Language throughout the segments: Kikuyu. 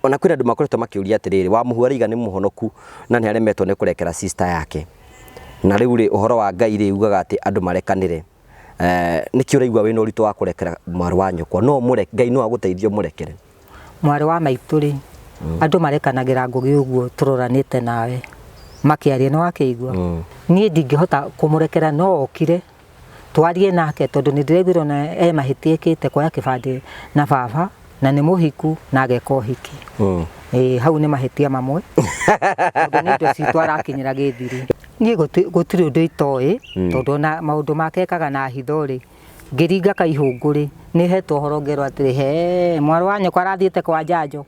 Ona kwĩna andũ makoretwo makĩũria atĩrĩrĩ, Wamũhu araiga nĩ mũhonoku na nĩ aremetwo nĩ kũrekera sister yake. Na rĩu rĩ, ũhoro wa Ngai rĩ ugaga atĩ andũ marekanĩre. Eh, nĩkĩ ũraigua wĩna ũritũ wa kũrekera mwarĩ wa nyũkwa? No mũre, Ngai no agũteithie ũmũrekere. Mwarĩ wa maitũ rĩ, andũ marekanagĩra Ngũgĩ ũguo tũroranĩte nawe makĩaria nĩ wakĩigua? Niĩ ndingĩhota kũmũrekera no okire twarie nake tondũ nĩ ndĩraiguire ona e mahĩtia ekĩte kuoya kĩbandĩ na baba na nĩ mũhiku na ageka ũhiki. Ĩĩ hau nĩ mahĩtia mamwe tondũ nĩ indo citũ arakinyĩra gĩthiri. Niĩ gũtirĩ ũndũ itoĩ tondũ ona maũndũ make ekaga na hitho rĩ, ngĩringa kaihũngũ rĩ, nĩ hetwo ũhoro ngerwo atĩrĩ, hee mwarĩ wa nyũkwa arathiĩte kwa njanjo.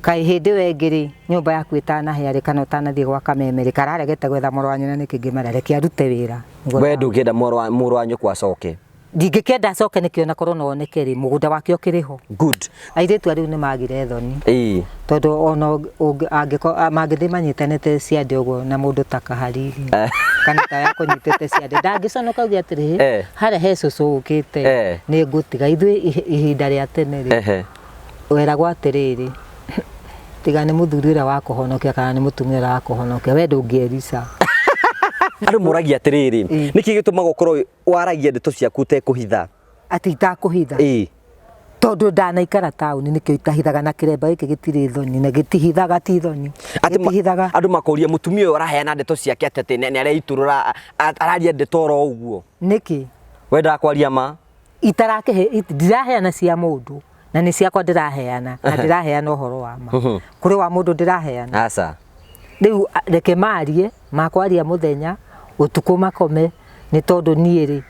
Kaĩ hĩndĩ ĩyo ĩngĩ rĩ, nyũmba yaku ĩtanahĩa rĩ, kana ũtanathiĩ gwa kameme rĩ, kararegete gwetha mũrũ wa nyina nĩkĩ? Ngĩmera reke arute wĩra. We ndũngĩenda mũrũ wa nyũkwa acoke? Ndingĩkĩenda acoke nĩkĩ ona korwo no oneke rĩ, mũgũnda wake ũkĩrĩ ho. Good. Airĩtu a rĩu nĩ magire thoni. Tondũ ona angĩkorwo mangĩthiĩ manyitanĩte ciande ũguo na mũndũ ta Kahari rĩ, kana ta yakũnyitĩte ciande, ndangĩconoka auge atĩrĩ, harĩa he cũcũ ũkĩte nĩ ngũtiga. Ithuĩ ihinda rĩa tene rĩ, weragwo atĩrĩrĩ, tiga nĩ mũthuri ũrĩa wakũhonokia kana nĩ mũtumia ũrĩa wakũhonokia, we ndũngĩerica. Andũ moragia atĩrĩrĩ, nĩkĩ gĩtũmaga ũkorwo waragia ndeto ciaku ũtekũhitha? Atĩ itakũhitha? Ĩĩ. Tondũ ndanaikara taũni nĩkĩo itahithaga, na kĩremba gĩkĩ gĩtirĩ thoni na gĩtihithaga, ti thoni. Gĩtihithaga. Andũ makoria mũtumia ũyũ araheana ndeto ciake atĩ atĩ nĩ areitũrũra, araria ndeto oro ũguo. Nĩkĩ? Wendaga kwaria ma? Itarakĩhe, ndiraheana cia mũndũ na nĩ ciakwa ndĩraheana, na ndĩraheana ũhoro wa ma. Kũrĩ wa mũndũ ndĩraheana. Aca. Rĩu reke marie, makwaria mũthenya, ũtukũ makome, nĩ tondũ niĩ rĩ,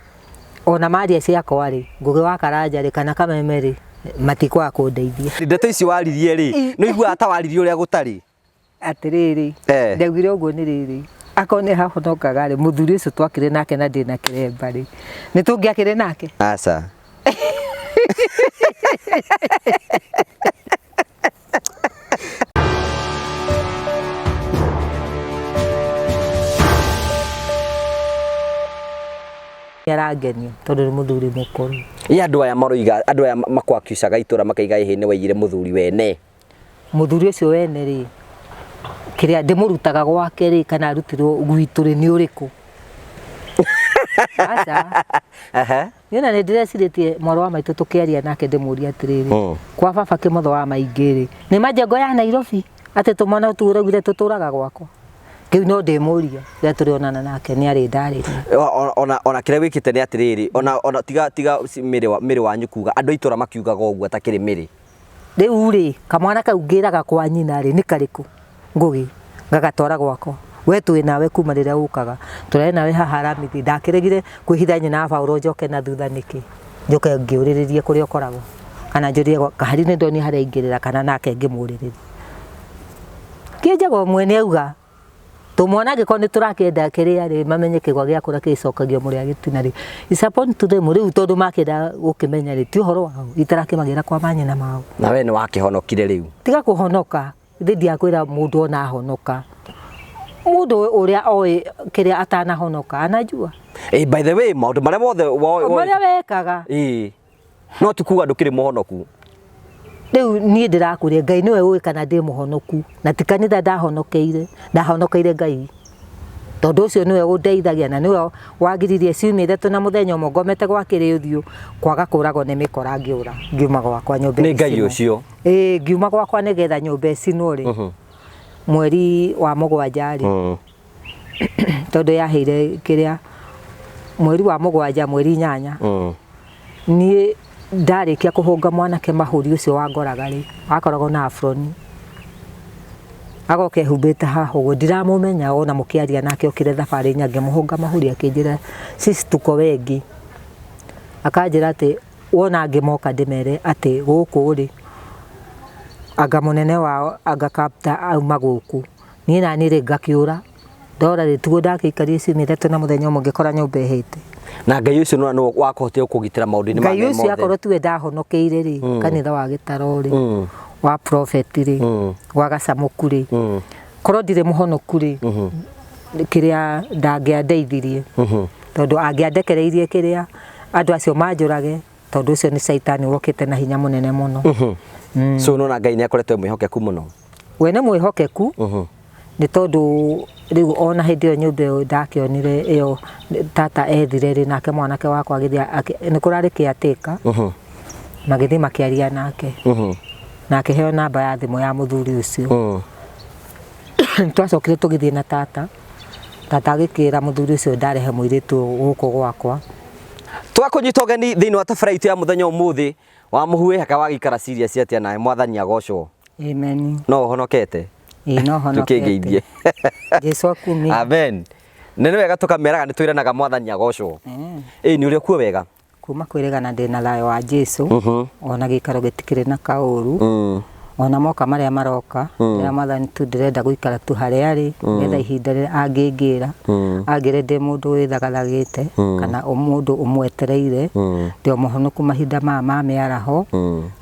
ona maria ciakwa rĩ, Ngũgĩ wa Karanja rĩ, kana Kameme rĩ, matikwaga kũndeithia. Ndeto ici waririe rĩ, nĩ ũiguaga ta waririe ũrĩa gũtarĩ? Atĩrĩrĩ, ndaugire ũguo nĩ rĩrĩ, akorwo nĩ hahonokaga rĩ, mũthuri ũcio twakĩrĩ nake na ndĩna kĩremba rĩ, nĩ tũngĩakĩrĩ nake? Aca. Arangenia tondũ nĩ mũthuri mũkũrũ. Ĩ andũ aya maroiga, andũ aya makwakiucaga itũra makaiga ĩhĩ nĩ waiyire mũthuri wene. Mũthuri ũcio wene rĩ, kĩrĩa ndĩmũrutaga gwake rĩ, kana arutirwo gwitũ rĩ, nĩ ũrĩkũ? Aca. Niĩ ona nĩ ndĩrecirĩtie mwarĩ wa maitũ tũkĩaria nake ndĩmũrie atĩrĩrĩ, kwa baba kĩmotho wa maingĩ rĩ, nĩ majengo ya Nairobi atĩ tũmwana tũu ũraugire tũtũraga gwakwa? Kĩu no ndĩmũria rĩrĩa tũrĩonana nake nĩ arĩndarĩria. Ona kĩrĩa wĩkĩte nĩ atĩrĩrĩ, ona tiga mĩrĩ wanyu kuga, andũ a itũra makiugaga ũguo atakĩrĩ mĩrĩ. Rĩu rĩ, kamwana kau ngĩraga kwa nyina rĩ, nĩ karĩkũ? Ngũgĩ, ngagatwara gwakwa. We twĩ nawe kuma rĩrĩa ũkaga. Tũrarĩ nawe haha Aramithi. Ndakĩregire kwĩhitha nyina wa Paũlũ njoke na thutha nĩkĩ? Njoke ngĩũrĩrĩrie kũrĩa ũkoragwo. Kana njũrie Kahari nĩ ndonire harĩa aingĩrĩra kana nake ngĩmũrĩrĩria. Kĩnjaga ũmwe nĩ auga. Tũmwana angĩkorwo nĩ tũrakĩenda kĩrĩa rĩ, mamenye kĩgwa gĩakũra kĩcokagio mũrĩa gĩtina rĩ, it's upon to them rĩu tondũ makĩenda gũkĩmenya rĩ, ti ũhoro wao, itarakĩmagĩra kwa manyina mao. Na we nĩ wakĩhonokire rĩu? Tiga kũhonoka, ithe ndiakwĩra mũndũ ona ahonoka. Mũndũ ũrĩa oĩ kĩrĩa atanahonoka anajua. Ĩ, by the way, maũndũ marĩa mothe Marĩa wekaga. Ĩ. No ti kuga ndũkĩrĩ mũhonoku. Rĩu niĩ ndĩrakwĩra Ngai nĩwe ũĩ kana ndĩ mũhonoku, na ti kanitha ndahonokeire, ndahonokeire Ngai. Tondũ ũcio nĩwe ũndeithagia na nĩwe wagiririe ciumia ithatũ na mũthenya ũmwe ngomete gwa kĩrĩ ũthiũ kwaga kũragwo nĩ mĩkora ngĩũra ngiuma gwakwa nyũmba Nĩ Ngai ĩgĩcinwo. ũcio. Ĩĩ ngiuma gwakwa nĩgetha nyũmba ĩcinwo rĩ, mweri wa mũgwanja rĩ, tondũ yaheire kĩrĩa mweri wa mũgwanja mweri inyanya niĩ ndarĩkia kũhũnga mwanake mahũri ũcio wangoraga rĩ akoragwo na abroni agoka ehumbĩte haha ũguo ndiramũmenya ona mũkĩaria nake okire thabarĩ inya ngĩmũhũnga mahũri akĩnjĩra sisi tuko wengi akanjĩra atĩ wona angĩ moka ndĩmere atĩ gũkũ rĩ anga mũnene wao anga kapta auma gũkũ Niĩ naniĩ rĩ ngakĩũra, ndora rĩ tiguo ndakĩikarire ciumia ithatũ na mũthenya ũmwe ngĩkora nyũmba ĩhĩte. Na Ngai ũcio nĩwe nĩwe wakũhotire gũkũgitĩra maũndũ-inĩ Ngai maya ũcio mothe. akorwo tiwe ndahonokeire rĩ, kanitha wa Gĩtaro rĩ, wa prophet rĩ, wa Gacamũku rĩ, korwo ndirĩ mũhonoku rĩ, kĩrĩa ndangĩandeithirie, tondũ angĩandekereirie kĩrĩa andũ acio manjũrage. Tondũ ũcio nĩ caitani wokĩte na hinya mũnene mũno. So nona Ngai nĩ akoretwo e mwĩhokeku mũno. We nĩ mwĩhokeku nĩ tondũ rĩu ona hĩndĩ ĩyo nyũmba ĩyo ndakĩonire ĩyo tata ethire rĩ, nake mwanake wakwa agĩthiĩ nĩ kũrarĩ caretaker, magĩthiĩ makĩaria nake na akĩheo namba ya thimũ ya mũthuri ũcio. Twacokire tũgĩthiĩ na tata, tata agĩkĩra mũthuri ũcio ndarehe mũirĩtu gũkũ gwakwa. Twakũnyita ũgeni thĩinĩ wa tabarĩra itũ ya mũthenya ũmũthĩ wa mũhuĩ haka wagĩikara serious atĩa nawe Mwathani agocwo. Amen. No ũhonokete? Ĩĩ no honokete. Tũkĩngeithie. Jesu akumio. Amen. Na nĩ wega tũkameraga nĩ twĩranaga Mwathani agocwo. Ĩĩ nĩ ũrĩ kuo wega. Kuma kwĩrĩgana ndĩna thayũ wa Jesu, ona gĩikaro gĩtikĩrĩ na kaũru, ona moka marĩa maroka, rĩrĩa Mwathani tu ndĩrenda gũikara tu harĩa arĩ, nĩgetha ihinda rĩrĩa angĩngĩra, angĩre ndĩ mũndũ wĩthagathagĩte, kana mũndũ ũmwetereire, ndĩ o mũhonoku mahinda maya ma mĩaraho,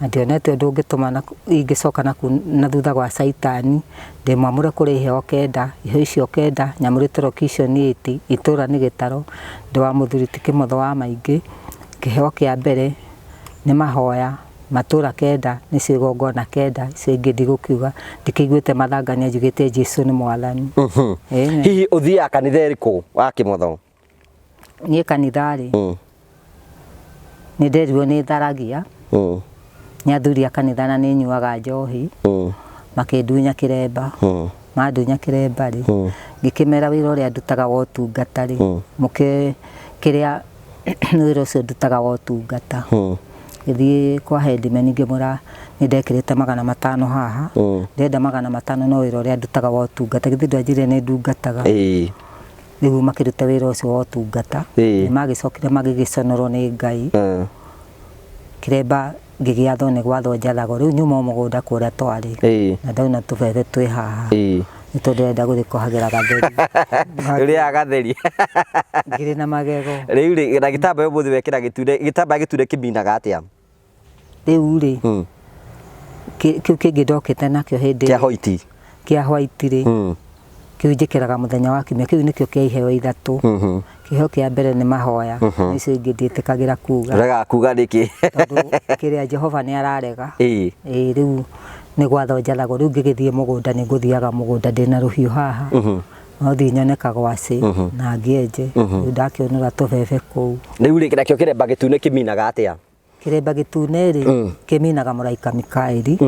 na ndionete ũndũ ũngĩtũma ingĩcoka na thutha gwa caitani, ndĩ mwamũre kũrĩ iheo kenda, iheo icio kenda, nyamũrĩte location 8, itũra nĩ gĩtaro, ndĩ wa mũthuri ti kĩmotho wa maingĩ, kĩheo kĩa mbere nĩ mahoya, matũra kenda nĩcio igongona kenda, icio ingĩ ndigũkiuga, ndikĩiguĩte mathangania njugĩte Jesu nĩ Mwathani. Amen. Hihi ũthiaga kanitha ĩrĩkũ wa kĩmotho? Niĩ kanitha rĩ, nĩ nderirwo nĩ tharagia, nĩ athuri a kanitha na nĩ nyuaga njohi, makĩndunya kĩremba, mandunya kĩremba rĩ, ngĩkĩmera wĩra ũrĩa ndutaga wa ũtungata rĩ, mũkĩ kĩrĩa wĩra ũcio ndutaga wa ũtungata. Ngĩthiĩ kwa headman ngĩmwĩra nĩ ndekĩrĩte 500 haha, ndĩrenda 500 no wĩra ũrĩa ndutaga wa ũtungata, githĩ ndwanjĩrire nĩ ndungataga. Rĩu makĩruta wĩra ũcio wa ũtungata, nĩ magĩcokire magĩgĩconorwo nĩ Ngai. Kĩremba ngĩgĩathwo nĩ gwathwo njathagwo, rĩu nyuma o mũgũnda kũrĩa twarĩ, na ndauna tũbebe twĩ haha, nĩ tondũ ndĩrenda gũthiĩ kũhagĩra gatheri. Ũrĩaga gatheri? Ngĩrĩ na magego. Rĩu rĩ, na gĩtambaya ũmũthĩ wekĩra gĩtune, gĩtambaya gĩtune kĩminaga atĩa? Rĩu rĩ, kĩu kĩngĩ ndokĩte nakĩo hĩndĩ kĩa white. Kĩa white rĩ, kĩu njĩkĩraga mũthenya wa kiumia, kĩu nĩkĩo kĩa iheo ithatũ. Kĩheo kĩa mbere nĩ mahoya, icio ingĩ ndiĩtĩkagĩra kuga. Ũregaga kuga nĩkĩ? Tondũ kĩrĩa Jehova nĩ ararega. Ĩĩ rĩu nĩ gwatho njathagwo, rĩu ngĩgĩthiĩ mũgũnda nĩ ngũthiaga mũgũnda ndĩna rũhiũ haha. No thiĩ nyone kagwacĩ na ngĩenje, rĩu ndakĩũnũra tũbebe kũu. Rĩu rĩ, nakĩo kĩremba gĩtune kĩminaga atĩa? Kĩremba gĩtune rĩ, kĩminaga mũraika Mikaeli,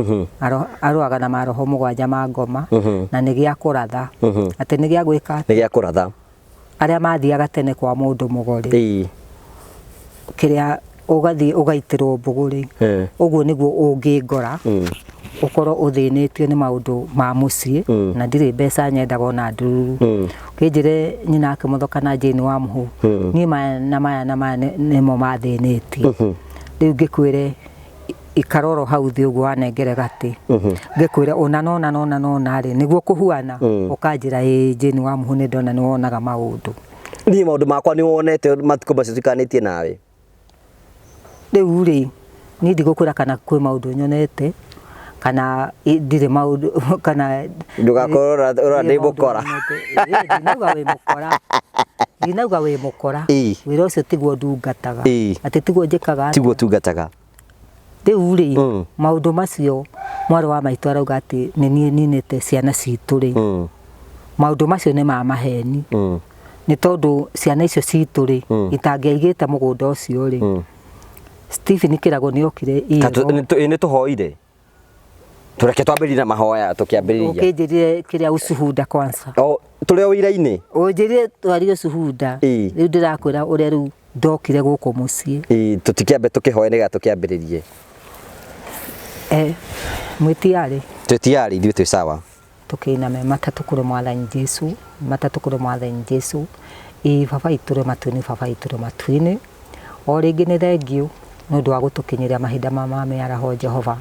arũaga na maroho mũgwanja ma ngoma, na nĩ gĩa kũratha. Atĩ nĩ gĩa gwĩka atĩa? Nĩ gĩa kũratha. Arĩa mathiaga tene kwa mũndũ mũgo rĩ, kĩrĩa ũgathiĩ ũgaitĩrwo mbũgũ rĩ, ũguo nĩguo ũngĩngora, ũkorwo ũthĩnĩtio nĩ maũndũ ma mũciĩ, na ndirĩ mbeca nyendaga ona ndururu. Ũkĩnjĩre nyina akĩmotho kana Jane wa Mũhu, niĩ maya na maya na maya nĩmo mathĩnĩtie. Rĩu ngĩkwĩre ikaroro hau thĩ ũguo wanengere gatĩ. Ngĩkwĩre ũna na ũna na ũna na ũna rĩ, nĩguo kũhuana, ũkanjĩra ĩĩ Jane wa Mũhu nĩ ndona nĩ wonaga maũndũ. Niĩ maũndũ makwa nĩ wonete matukũ macio tũikaranĩtie nawe. Rĩu rĩ, niĩ ndigũkwĩra kana kwĩ maũndũ nyonete, kana ndirĩ maũndũ, kana Ndũgakorwo ũrora ndĩ mũkora. Ndinauga wĩ mũkora. Ndinauga wĩ mũkora. Wĩra ũcio tiguo ndungataga. Atĩ tiguo njĩkaga atĩa? Tiguo tungataga. Rĩu rĩ, maũndũ macio mwarĩ wa maitũ arauga atĩ nĩ niĩ ninĩte ciana citũ rĩ. Maũndũ macio nĩ ma maheni. Nĩ tondũ ciana icio citũ rĩ, itangĩaigĩte mũgũnda ũcio rĩ, Stephen Kĩrago nĩ okire Ĩĩ nĩ tũhoire. Tũreke twambĩrĩrie na mahoya tũkĩambĩrĩria. Ũkĩnjĩrire kĩrĩa ucuhunda kwanza. O tũrĩ o wĩra-inĩ. Ũnjĩrire twarie ucuhunda. Rĩu ndĩrakwĩra ũrĩa rĩu ndokire gũkũ mũciĩ. Ĩĩ tũtikĩambe tũkĩhoe nĩgetha tũkĩambĩrĩrie. Mwĩtiarĩ? Twĩtiarĩ, ithuĩ twĩ sawa. Tũkĩiname matatũ kũrĩ Mwathani Jesu, matatũ kũrĩ Mwathani Jesu. Ĩĩ baba itũ ũrĩ matu-inĩ, baba itũ ũrĩ matu-inĩ. O rĩngĩ nĩ thengiũ nĩ ũndũ wa gũtũkinyĩria mahinda maya ma mĩaraho Jehova.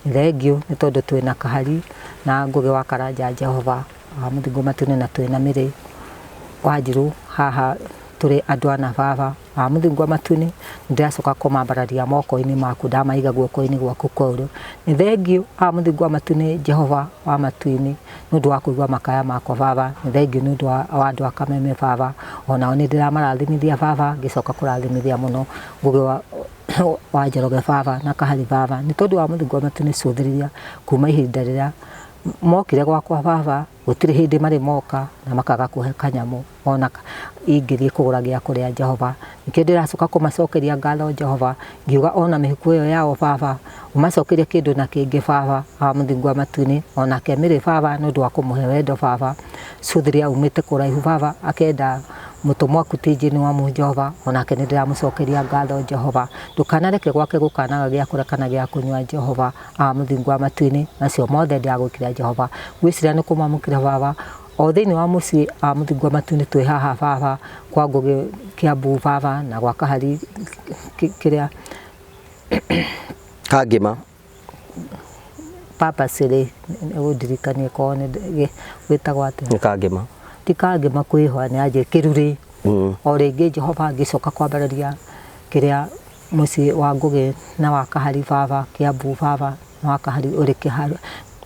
Nĩ thengiũ nĩ tondũ twĩna Kahari na Ngũgĩ wa Karanja Jehova, wa mũthingo matu-inĩ na twĩna Mĩrĩ Wanjirũ haha Tũrĩ andũ ana baba wa mũthingu wa matu-inĩ, ndĩracoka kũmambararia moko-inĩ maku, ndamaiga guoko-inĩ gwaku kwa ũrĩo. Nĩ thengiũ wa mũthingu wa matu-inĩ, Jehova wa matu-inĩ, nĩ ũndũ wa kũigua makaya makwa baba. Nĩ thengiũ nĩ ũndũ wa andũ a Kameme baba, onao nĩ ndĩramarathimithia baba, ngĩcoka kũrathimithia mũno Ngũgĩ wa Njoroge baba na Kahari baba, nĩ tondũ wa mũthingu wa matu-inĩ cũthĩrĩria kuma ihinda rĩrĩa mokire gwakwa baba, gũtirĩ hĩndĩ marĩ moka na makaga kũhe kanyamũ ona ingĩthiĩ kũgũra gĩa kũrĩa Jehova. Nĩkĩo ndĩracoka kũmacokeria ngatho Jehova, ngiuga ona mĩhuko ĩyo yao baba, ũmacokerie kĩndũ na kĩngĩ baba wa mũthingu wa matu-inĩ, onake Mĩrĩ baba nĩ ũndũ wa kũmũhe wendo baba, cũthĩrĩria aumĩte kũraihu baba, akenda mũtũmwo waku Tijini wa mu Jehova, onake nĩ ndĩramũcokeria ngatho Jehova. Ndũkanareke gwake gũkanaga gĩa kũrĩa kana gĩa kũnyua Jehova wa mũthingu wa matu-inĩ, macio mothe ndĩragwĩkĩra Jehova. Ngwĩciria nĩ kũmamũkĩra baba, o thĩinĩ wa mũciĩ wa mũthingu wa matu-inĩ twĩ haha baba, kwa Ngũgĩ Kiambu baba, na gwa Kahari kĩrĩa Kangĩma purposely ũndirikanie korwo nĩ gwĩtagwo atĩa. Nĩ Kangĩma. Ti Kangĩma kwĩhoa nĩ anjĩ Kĩrurĩ. O rĩngĩ Jehova ngĩcoka kwambararia kĩrĩa mũciĩ wa Ngũgĩ na wa Kahari baba, Kiambu baba, na wa Kahari ũrĩ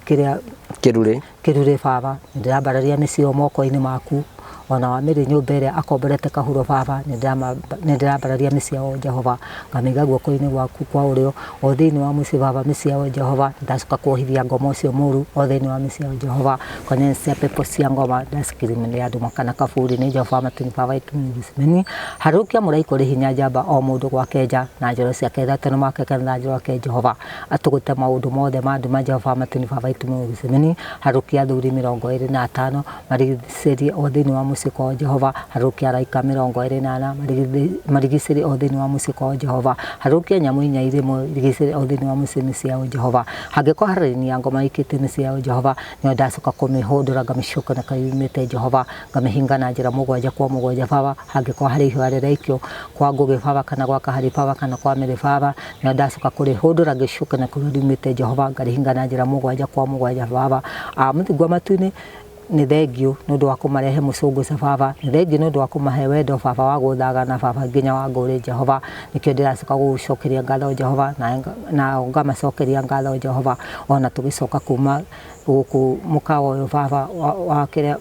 kĩrĩa Kĩrurĩ. Kĩrurĩ baba, nĩndĩrambararia mĩciĩ ĩyo moko-inĩ maku, ona wa Mĩrĩ nyũmba ĩrĩa akomborete kahuro baba, nĩndĩrambararia mĩciĩ yao Jehova, ngamĩiga guoko-inĩ gwaku kwa ũrĩo, o thĩinĩ wa mũciĩ baba, mĩciĩ yao Jehova, ndacoka kuohithia ngoma ũcio mũru, o thĩinĩ wa mĩciĩ yao Jehova, konensia pepo cia ngoma, ndacikirimĩria andũ makana kaburi, nĩ Jehova matu-inĩ baba itũmĩrĩcimeni, harũkia mũraika ũrĩ hinya njamba o mũndũ gwake nja, na njoro ciake ithatũ na make kana na njoro yake Jehova, atũgũte maũndũ mothe ma nduma Jehova matu-inĩ baba itũmĩrĩcimeni, harũkia athuri 25 marigicĩrie o thĩinĩ wa mũciĩ kwao Jehova, harũkia araika 24 marigicĩrie o thĩinĩ wa mũciĩ kwao Jehova, harũkia nyamũ inya irĩ muoyo irigicĩrie o thĩinĩ wa mũciĩ mĩciĩ yao Jehova, hangĩkorwo harĩ ya ngoma ĩkĩte mĩciĩ yao Jehova, nĩyo ndacoka kũmĩhũndũra ngamĩcoka na kayumĩte Jehova, ngamĩhinga na njĩra mũgwanja kwa mũgwanja baba, hangĩkorwo harĩ ihoya rĩraikio kwa Ngũgĩ baba kana gwa Kahari baba kana kwa Mĩrĩ baba, nĩyo ndacoka kũrĩhũndũra ngĩcoka na kũrĩa riumĩte Jehova, ngarĩhinga na njĩra mũgwanja kwa mũgwanja baba. Mũthingu wa matu-inĩ nĩ thengiũ nĩ ũndũ wa kũmarehe mũcũngũca baba, nĩ thengiũ nĩ ũndũ wa kũmahe wendo baba wa gũthagana baba nginya wa ngũrĩ Jehova, nĩkĩo ndĩracoka gũgũcokeria ngatho Jehova, na ngamacokeria ngatho Jehova, ona tũgĩcoka kuma gũkũ mũkawa ũyũ baba wa kĩrĩa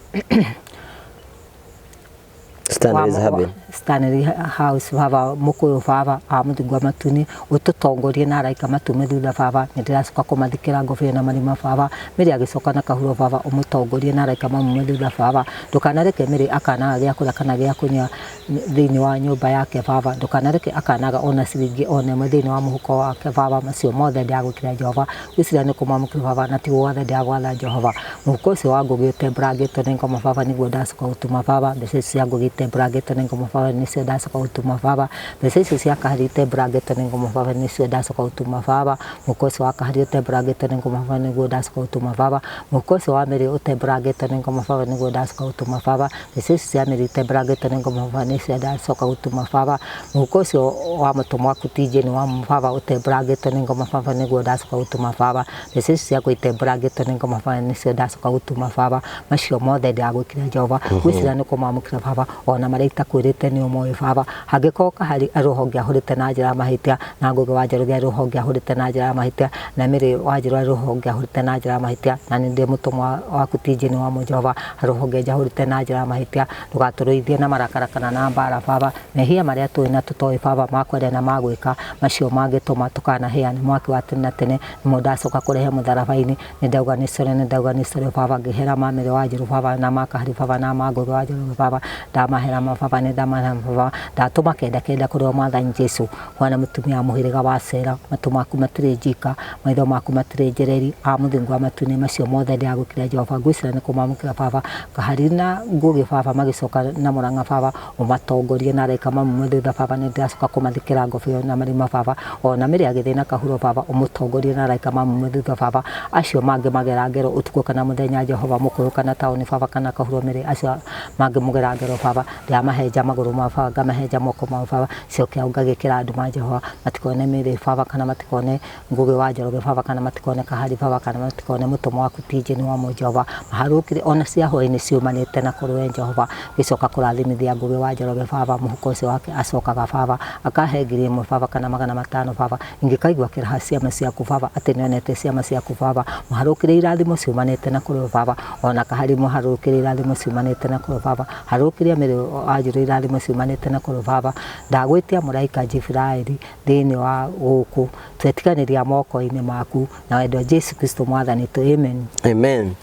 Stanley's Haven. Stanley House baba, mũkũyũ baba wa mũthingu wa matu-inĩ, ũtũtongorie na araika matume thutha baba, nĩndĩracoka kũmathikĩra ngobia na marima baba, Mĩrĩ agĩcoka na kahuro baba, ũmũtongorie na araika mamume thutha baba, ndũkanareke Mĩrĩ akanaga gĩa kũrĩa kana gĩa kũnyua thĩinĩ wa nyũmba yake baba, ndũkanareke akanaga ona ciringi ona ĩmwe thĩinĩ wa mũhuko wake baba, macio mothe ndĩragwĩkĩra Jehova, gwĩciria nĩ kũmamũkĩra baba, na ti wothe ndĩragwatha Jehova, mũhuko ũcio wa Ngũgĩ ũtembũrangĩtwo nĩ ngoma baba, nĩguo ndacoka gũtuma baba, mbeca icio cia Ngũgĩ itembũrangĩtwo nĩ ngoma baba, nĩcio ndacoka gũtuma baba, mbeca icio cia Kahari itembũrangĩtwo nĩ ngoma baba, nĩcio ndacoka gũtuma baba, mũhuko ũcio wa Kahari ũtembũrangĩtwo nĩ ngoma baba, nĩguo ndacoka gũtuma baba, mũhuko ũcio wa Mĩrĩ ũtembũrangĩtwo nĩ ngoma baba, nĩguo ndacoka gũtuma baba, mbeca icio cia Mĩrĩ itembũrangĩtwo nĩ ngoma baba, nĩcio ndacoka gũtuma baba, mũhuko ũcio wa mũtũmwo waku Tijini wa baba ũtembũrangĩtwo nĩ ngoma baba, nĩguo ndacoka gũtuma baba, mbeca icio ciakwa itembũrangĩtwo nĩ ngoma baba, nĩcio ndacoka gũtuma baba, macio mothe ndĩragwĩkĩra Jehova, gwĩciria nĩ kũmamũkĩra baba, ona marĩa itakwĩrĩte nĩ ũmoĩ baba, hangĩkorwo Kahari arĩ ngĩahũrĩte na njĩra ya mahĩtia, na Ngũgĩ wa Njoroge arĩ ngĩahũrĩte na njĩra ya mahĩtia, na Mĩrĩ wa Njĩrũ arĩ ngĩahũrĩte na njĩra ya mahĩtia, na nĩ ndĩ mũtũmwo waku Tijini wa Jehova arĩ ngĩahũrĩte na njĩra ya mahĩtia, ndũgatũrũithie na marakara kana na mbara baba, mehia marĩa tũĩ na tũtoĩ baba, makwenda na magwĩka, macio mangĩtũma tũkanaheane mwaki wa tene na tene, nĩmo ndacoka kũrehe mũtharaba-inĩ, nĩndauga nĩ core, nĩndauga nĩ core baba, ngĩhera ma Mĩrĩ wa Njĩrũ baba, na ma Kahari baba, na ma Ngũgĩ wa Njoroge baba, ndamahera ma baba, nĩndamahera baba, ndatũma kenda kenda kũrĩ o Mwathani Jesũ, mwana mũtumia wa mũhĩrĩga wa Sera, matũ maku matirĩ njika, maitho maku matirĩ njereri, a mũthingu wa matu-inĩ, macio mothe ndĩragwĩkĩra Jehova, ngwĩciria nĩ kũmamũkĩra baba, Kahari na Ngũgĩ baba magĩcoka na Mũrang'a baba, ũmatongorie na araika mamume thutha baba, nĩndĩracoka kũmathikĩra ngobia na marima baba, ona Mĩrĩ agĩthiĩ na kahuro baba, ũmũtongorie na araika mamume thutha baba, acio mangĩ magera ngero ũtukũ kana mũthenya Jehova, mũkũyũ kana taũni baba, kana kahuro Mĩrĩ, acio mangĩ mũgera ngero baba, Ndĩramahenja magũrũ ma baba, ngamahenja moko ma baba, coke hau ngagĩkĩra andũ ma Jehova matikone mĩrĩ baba, kana matikone Ngũgĩ wa Njoroge baba, kana matikone Kahari baba, kana matikone mũtũmwo waku TJ nĩ wa Jehova. Maharũkire ona cia hwaĩ-inĩ ciumanĩte na kũrĩ we Jehova. Gĩcoka kũrathimithia Ngũgĩ wa Njoroge baba, mũhuko ũcio wake acokaga baba akahe 1,000 baba, kana 500 baba. Ingĩkaigua kĩraha ciama ciaku baba, atĩ nĩonete ciama ciaku baba. Mũharũkĩre irathimo ciumanĩte na kũrĩ we baba, ona Kahari mũharũkĩre irathimo ciumanĩte na kũrĩ we baba. Harũkĩria Mary Wanjirũ irathimo ciumanĩte na kũrĩ we baba. Ndagwĩtia mũraika Jibiraeli thĩinĩ wa gũkũ, twetiganĩria moko-inĩ maku na wendo wa Jesu Kristo mwathani tu, amen. Amen.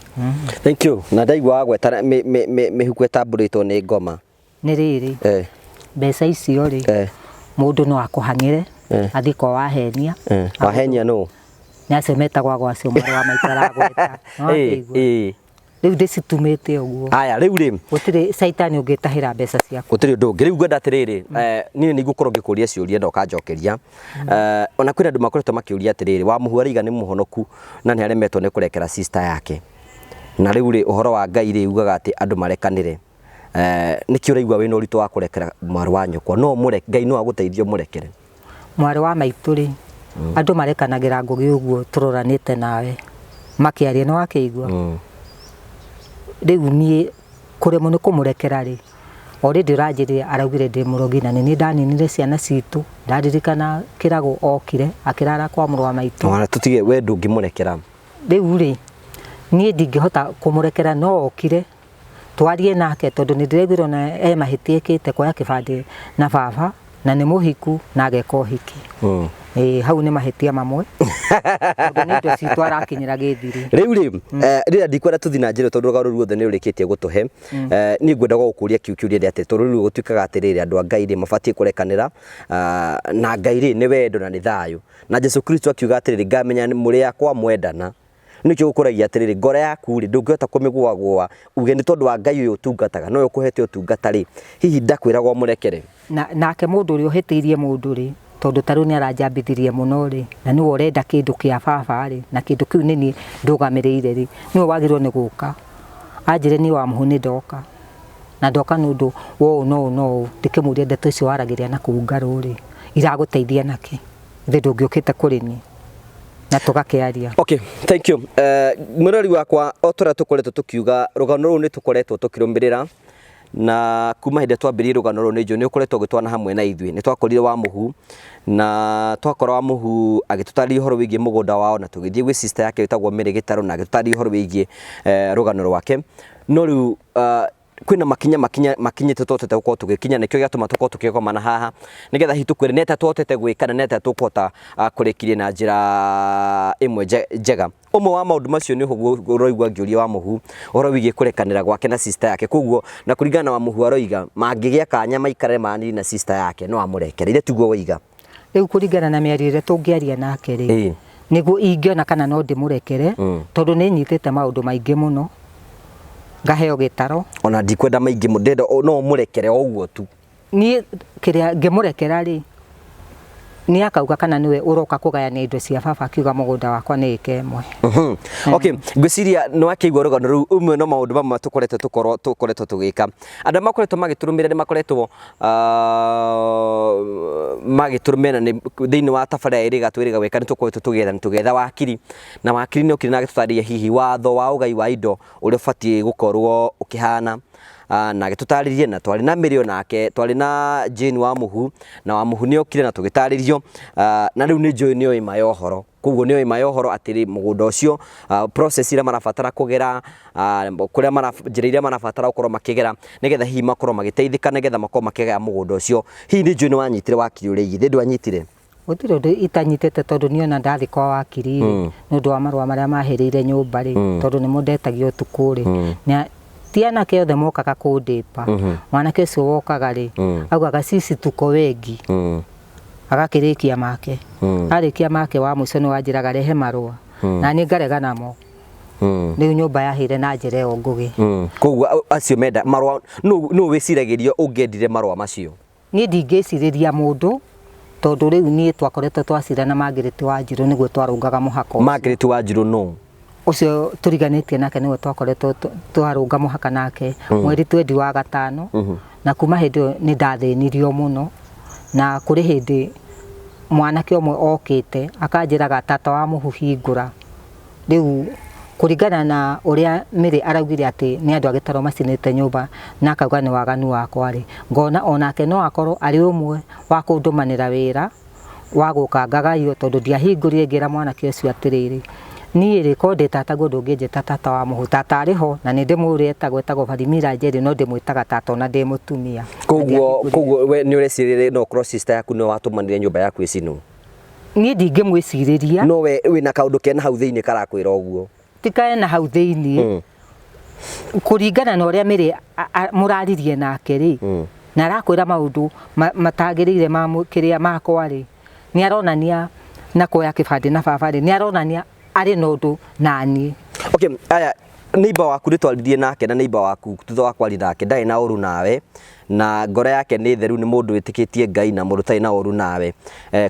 Thank you. Na ndaigua wagweta mĩhuko ĩtambũrĩtwo nĩ ngoma. Nĩ rĩrĩ, mbeca icio rĩ, mũndũ no akũhang'ĩre athiĩ kwa wahenia. Wahenia nũ? Nĩ acio metagwo agwa acio mwarĩ wa maitũ aragweta. Nĩwakĩigua? Rĩu ndĩcitumĩte ũguo. Aya, rĩu rĩ, gũtirĩ caitani ũngĩtahĩra mbeca ciaku. Gũtirĩ ũndũ ũngĩ. Rĩu ngwenda atĩrĩrĩ, niĩ nĩ ngũkorwo ngĩkũria ciũria na ũkanjokeria. Ona kwĩna andũ makoretwo makĩũria atĩrĩrĩ, Wamũhu araiga nĩ mũhonoku na nĩ aremetwo nĩ kũrekera sister yake. Na rĩu rĩ, ũhoro wa Ngai rĩ ugaga atĩ andũ marekanĩre. Nĩkĩ ũraigua wĩna ũritũ wa kũrekera mwarĩ wa nyũkwa? No mũre, Ngai no agũteithie ũmũrekere. Mwarĩ wa maitũ rĩ, andũ marekanagĩra Ngũgĩ ũguo tũroranĩte nawe makĩaria, nĩ wakĩigua? Rĩu niĩ kũremwo nĩ kũmũrekera rĩ, already ũranjĩrire araugire ndĩ mũrogi na nĩ niĩ ndaninire ciana citũ. Ndaririkana kĩrago okire akĩrara kwa mũrũ wa maitũ. Ona tũtige, we ndũngĩmũrekera. Rĩu rĩ, niĩ ndingĩhota kũmũrekera, no okire twarie nake tondũ nĩ ndĩraiguire ona e mahĩtia ekĩte kuoya kĩbandĩ na baba na nĩ mũhiku na ageka ũhiki. Hau nĩ mahĩtia mamwe tondũ nĩ indo citũ arakinyĩra gĩthiri. Rĩu rĩ, rĩrĩa ndikwenda tũthiĩ na njĩra tondũ rũgano rũu ruothe nĩ rũrĩkĩtie gũtũhe. Niĩ ngwenda gũkũria kiu kĩũria nĩ atĩ tondũ rĩu gũtuĩkaga atĩrĩrĩ, andũ a Ngai rĩ mabatiĩ kũrekanĩra, na Ngai rĩ nĩ wendo na nĩ thayũ. Na Jesu Kristo akiuga atĩrĩrĩ, ngamenya mũrĩ akwa mwendana. Nĩkĩo gũkũragia atĩrĩrĩ, ngoro yaku rĩ ndũngĩhota kũmĩgũagũa uge nĩ tondũ wa Ngai ũyũ ũtungataga, nowe ũkũhete ũtungata rĩ, hihi ndakwĩraga ũmũrekere. Nake mũndũ ũrĩa ũhĩtĩirie mũndũ rĩ, tondũ ta rĩu nĩ aranjambithirie mũno rĩ, na nĩwe ũrenda kĩndũ kĩa baba rĩ, na kĩndũ kĩu nĩ niĩ ndũgamĩrĩire rĩ, nĩwe wagĩrĩirwo nĩ gũka anjĩre niĩ Wamũhu nĩ ndoka, na ndoka nĩ ũndũ wa ũũ na ũũ na ũũ. Ndĩkĩmũrie ndeto icio waragĩria na kũu ngarũ rĩ, iragũteithia nakĩ? Ithe ndũngĩũkĩte kũrĩ niĩ na tũgakĩaria. Okay, thank you. Mwĩrori wakwa, o tũrĩa tũkoretwo tũkiuga rũgano rũrũ nĩ tũkoretwo tũkĩrũmĩrĩra na kuma hĩndĩ twambĩrĩirie rũgano rũrũ nĩ njũĩ nĩ ũkoretwo ũgĩtwana hamwe na ithuĩ. Nĩ twakorire Wamũhu na twakora Wamũhu agĩtũtarĩria ũhoro wĩgiĩ mũgũnda wao na tũgĩthiĩ gwĩ sister yake wĩtagwo Mary Gĩtarũ na agĩtũtarĩria ũhoro wĩgiĩ rũgano rwake. No rĩu kwĩna makinya makinya makinyĩte tũhotete gũkorwo tũgĩkinya, nĩkĩo gĩatũma tũkorwo tũkĩgomana haha nĩgetha hihi tũkwĩre nĩ atĩa tũhotete gwĩka na nĩ atĩa tũkũhota kũrĩkirie na njĩra ĩmwe njega. Ũmwe wa maũndũ macio nĩ ũguo ũraigua ngĩũria Wamũhu ũhoro wĩgiĩ kũrekanĩra gwake na sister yake. Koguo na kũringana na Wamũhu aroiga mangĩgĩa kanya maikare maanĩrie na sister yake no amũrekere. Ithe tiguo woiga? Rĩu kũringana na mĩario ĩrĩa tũngĩaria nake rĩ, nĩguo ingĩona kana no ndĩmũrekere, tondũ nĩ nyitĩte maũndũ maingĩ mũno ngaheo gĩtaro. Ona ndikwenda maingĩ mũno, ndĩrenda no ũmũrekere o ũguo tu. Niĩ kĩrĩa ngĩmũrekera rĩ, nĩ akauga kana nĩwe ũroka kũgayania indo cia baba akiuga mũgũnda wakwa nĩ ĩka ĩmwe. Okay, ngwĩciria nĩ wakĩigua rũgano rũu, ũmwe no maũndũ mamwe tũkoretwo tũkorwo tũkoretwo tũgĩka. Andũ arĩa makoretwo magĩtũrũmĩrĩra nĩ makoretwo magĩtũrũmĩrĩra nĩ thĩinĩ wa tabarĩra ya Ĩrĩga Twĩrĩga Gwĩka, nĩ tũkoretwo tũgĩetha nĩ tũgĩetha wakiri, na wakiri nĩ okire na agĩtũtarĩria hihi watho wa ũgai wa indo ũrĩa ũbatiĩ gũkorwo ũkĩhana. Na agĩtũtarĩria, na twarĩ na Mary onake, twarĩ na Jane Wamũhu, na Wamũhu nĩ okire na tũgĩtarĩrio, na rĩu nĩ njũĩ nĩ oĩ ma ya ũhoro. Koguo nĩ oĩ ma ya ũhoro atĩrĩ mũgũnda ũcio, process iria marabatara kũgera, kũrĩa njĩra iria marabatara gũkorwo makĩgera, nĩgetha hihi makorwo magĩteithĩka, nĩgetha makorwo makĩgaya mũgũnda ũcio. Hihi nĩ njũĩ nĩ wanyitire wakiri ũrĩa igithĩ ndwanyitire? Gũtirĩ ũndũ itanyitĩte tondũ niĩ ona ndathiĩ kwa wakiri rĩ, nĩ ũndũ wa marũa marĩa mahĩrĩire nyũmba rĩ, tondũ nĩmo ndetagio ũtukũ rĩ, ti anake othe mokaga kũndĩpa. Mwanake ũcio wokaga rĩ, augaga sisi tuko wengi. Agakĩrĩkia make. Arĩkia make wa mũico nĩ wanjĩraga rehe marũa. Na niĩ ngarega namo. Rĩu nyũmba yahĩire na njĩra ĩyo Ngũgĩ. Koguo acio menda marũa, nũ wĩciragĩria ũngĩendire marũa macio? Niĩ ndingĩcirĩria mũndũ tondũ rĩu niĩ twakoretwo twacira na Margaret Wanjirũ nĩguo twarũngaga mũhaka ũcio. Margaret Wanjirũ nũ? Ũcio tũriganĩtie nake nĩwe twakoretwo twarũnga mũhaka nake mweri twendi wa gatano. Na kuma hĩndĩ ĩyo nĩ ndathĩnirio mũno, na kũrĩ hĩndĩ mwanake ũmwe okĩte akanjĩraga tata wa mũhu hingũra. Rĩu kũringana na ũrĩa Mary araugire atĩ nĩ andũ a gĩtarũ macinĩte nyũmba na akauga nĩ waganu wakwa rĩ, ngona onake no akorwo arĩ ũmwe wa kũndũmanĩra wĩra wa gũka ngagaywo, tondũ ndiahingũrire ngĩra mwanake ũcio atĩrĩrĩ, niĩ rĩ ko ndĩ tataguo ndũngĩnjĩta tata wa mũhu, tata arĩ ho na nĩ ndĩmũĩ etagwo etagwo Barimira Njeri, no ndĩmwĩtaga tata ona ndĩ mũtumia. Koguo we nĩ ũrecirĩria no ũkorwo sister yaku nĩwe watũmanire nyũmba yaku ĩcinwo? Niĩ ndingĩmwĩcirĩria. No we wĩna kaũndũ kena hau thĩinĩ karakwĩra ũguo? Ti kena hau thĩinĩ. Kũringana na ũrĩa Mary mũraririe nake rĩ, na arakwĩra maũndũ matagĩrĩire ma kĩrĩa makwa rĩ, nĩ aronania na kuoya kĩbandĩ na baba rĩ, nĩ aronania arĩ na ũndũ naniĩ. Okay, aya neighbor waku nĩ twaririe nake, na neighbor waku thutha wa kwaria nake ndarĩ na ũru nawe, na ngoro yake nĩ theru, nĩ mũndũ wĩtĩkĩtie Ngai na mũndũ ũtarĩ na ũru nawe.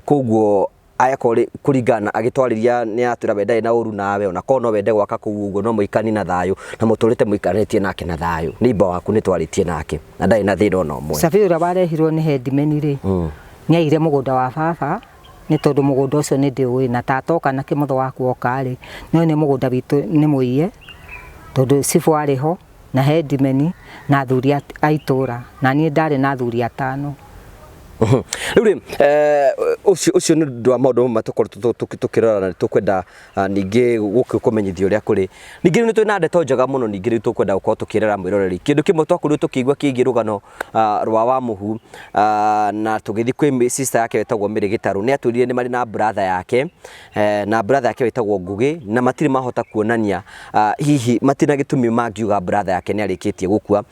Koguo ayakorwo kũringana na agĩtwarĩria nĩ atwĩra we ndarĩ na ũru nawe, ona korwo no wende gwaka kũu ũguo no mũikani na thayũ, na mũtũrĩte mũikarĩtie nake na thayũ. Neighbor waku nĩ twarĩtie nake na ndarĩ na thĩna ona ũmwe. Survey ũrĩa warehirwo nĩ headman rĩ, nĩ aire mũgũnda wa baba, nĩ tondũ mũgũnda ũcio nĩ ndĩũĩ, na tata oka na kĩmotho waku oka rĩ, no nĩ mũgũnda witũ nĩ mũiye, tondũ cibũ arĩ ho na headman na athuri a itũra, na niĩ ndarĩ na athuri atano. Rĩu rĩ, ũcio nĩ ũndũ wa maũndũ mamwe tũkoretwo tũkĩrora na tũkwenda ningĩ gũkĩkũmenyithia ũrĩa kũrĩ. Ningĩ nĩ twĩ na ndeto njega mũno, ningĩ rĩu tũkwenda gũkorwo tũkĩrera mwĩroreri. Kĩndũ kĩmwe twakorirwo tũkĩigua kĩgiĩ rũgano rwa Wamuhu, na tũgĩthiĩ kwĩ sister yake wetagwo Mary Gĩtarũ, nĩ atwĩrire nĩ marĩ na brother yake, na brother yake wetagwo Ngũgĩ, na matirĩ mahota kuonania, hihi matirĩ na gĩtũmi mangiuga brother yake nĩ arĩkĩtie gũkua.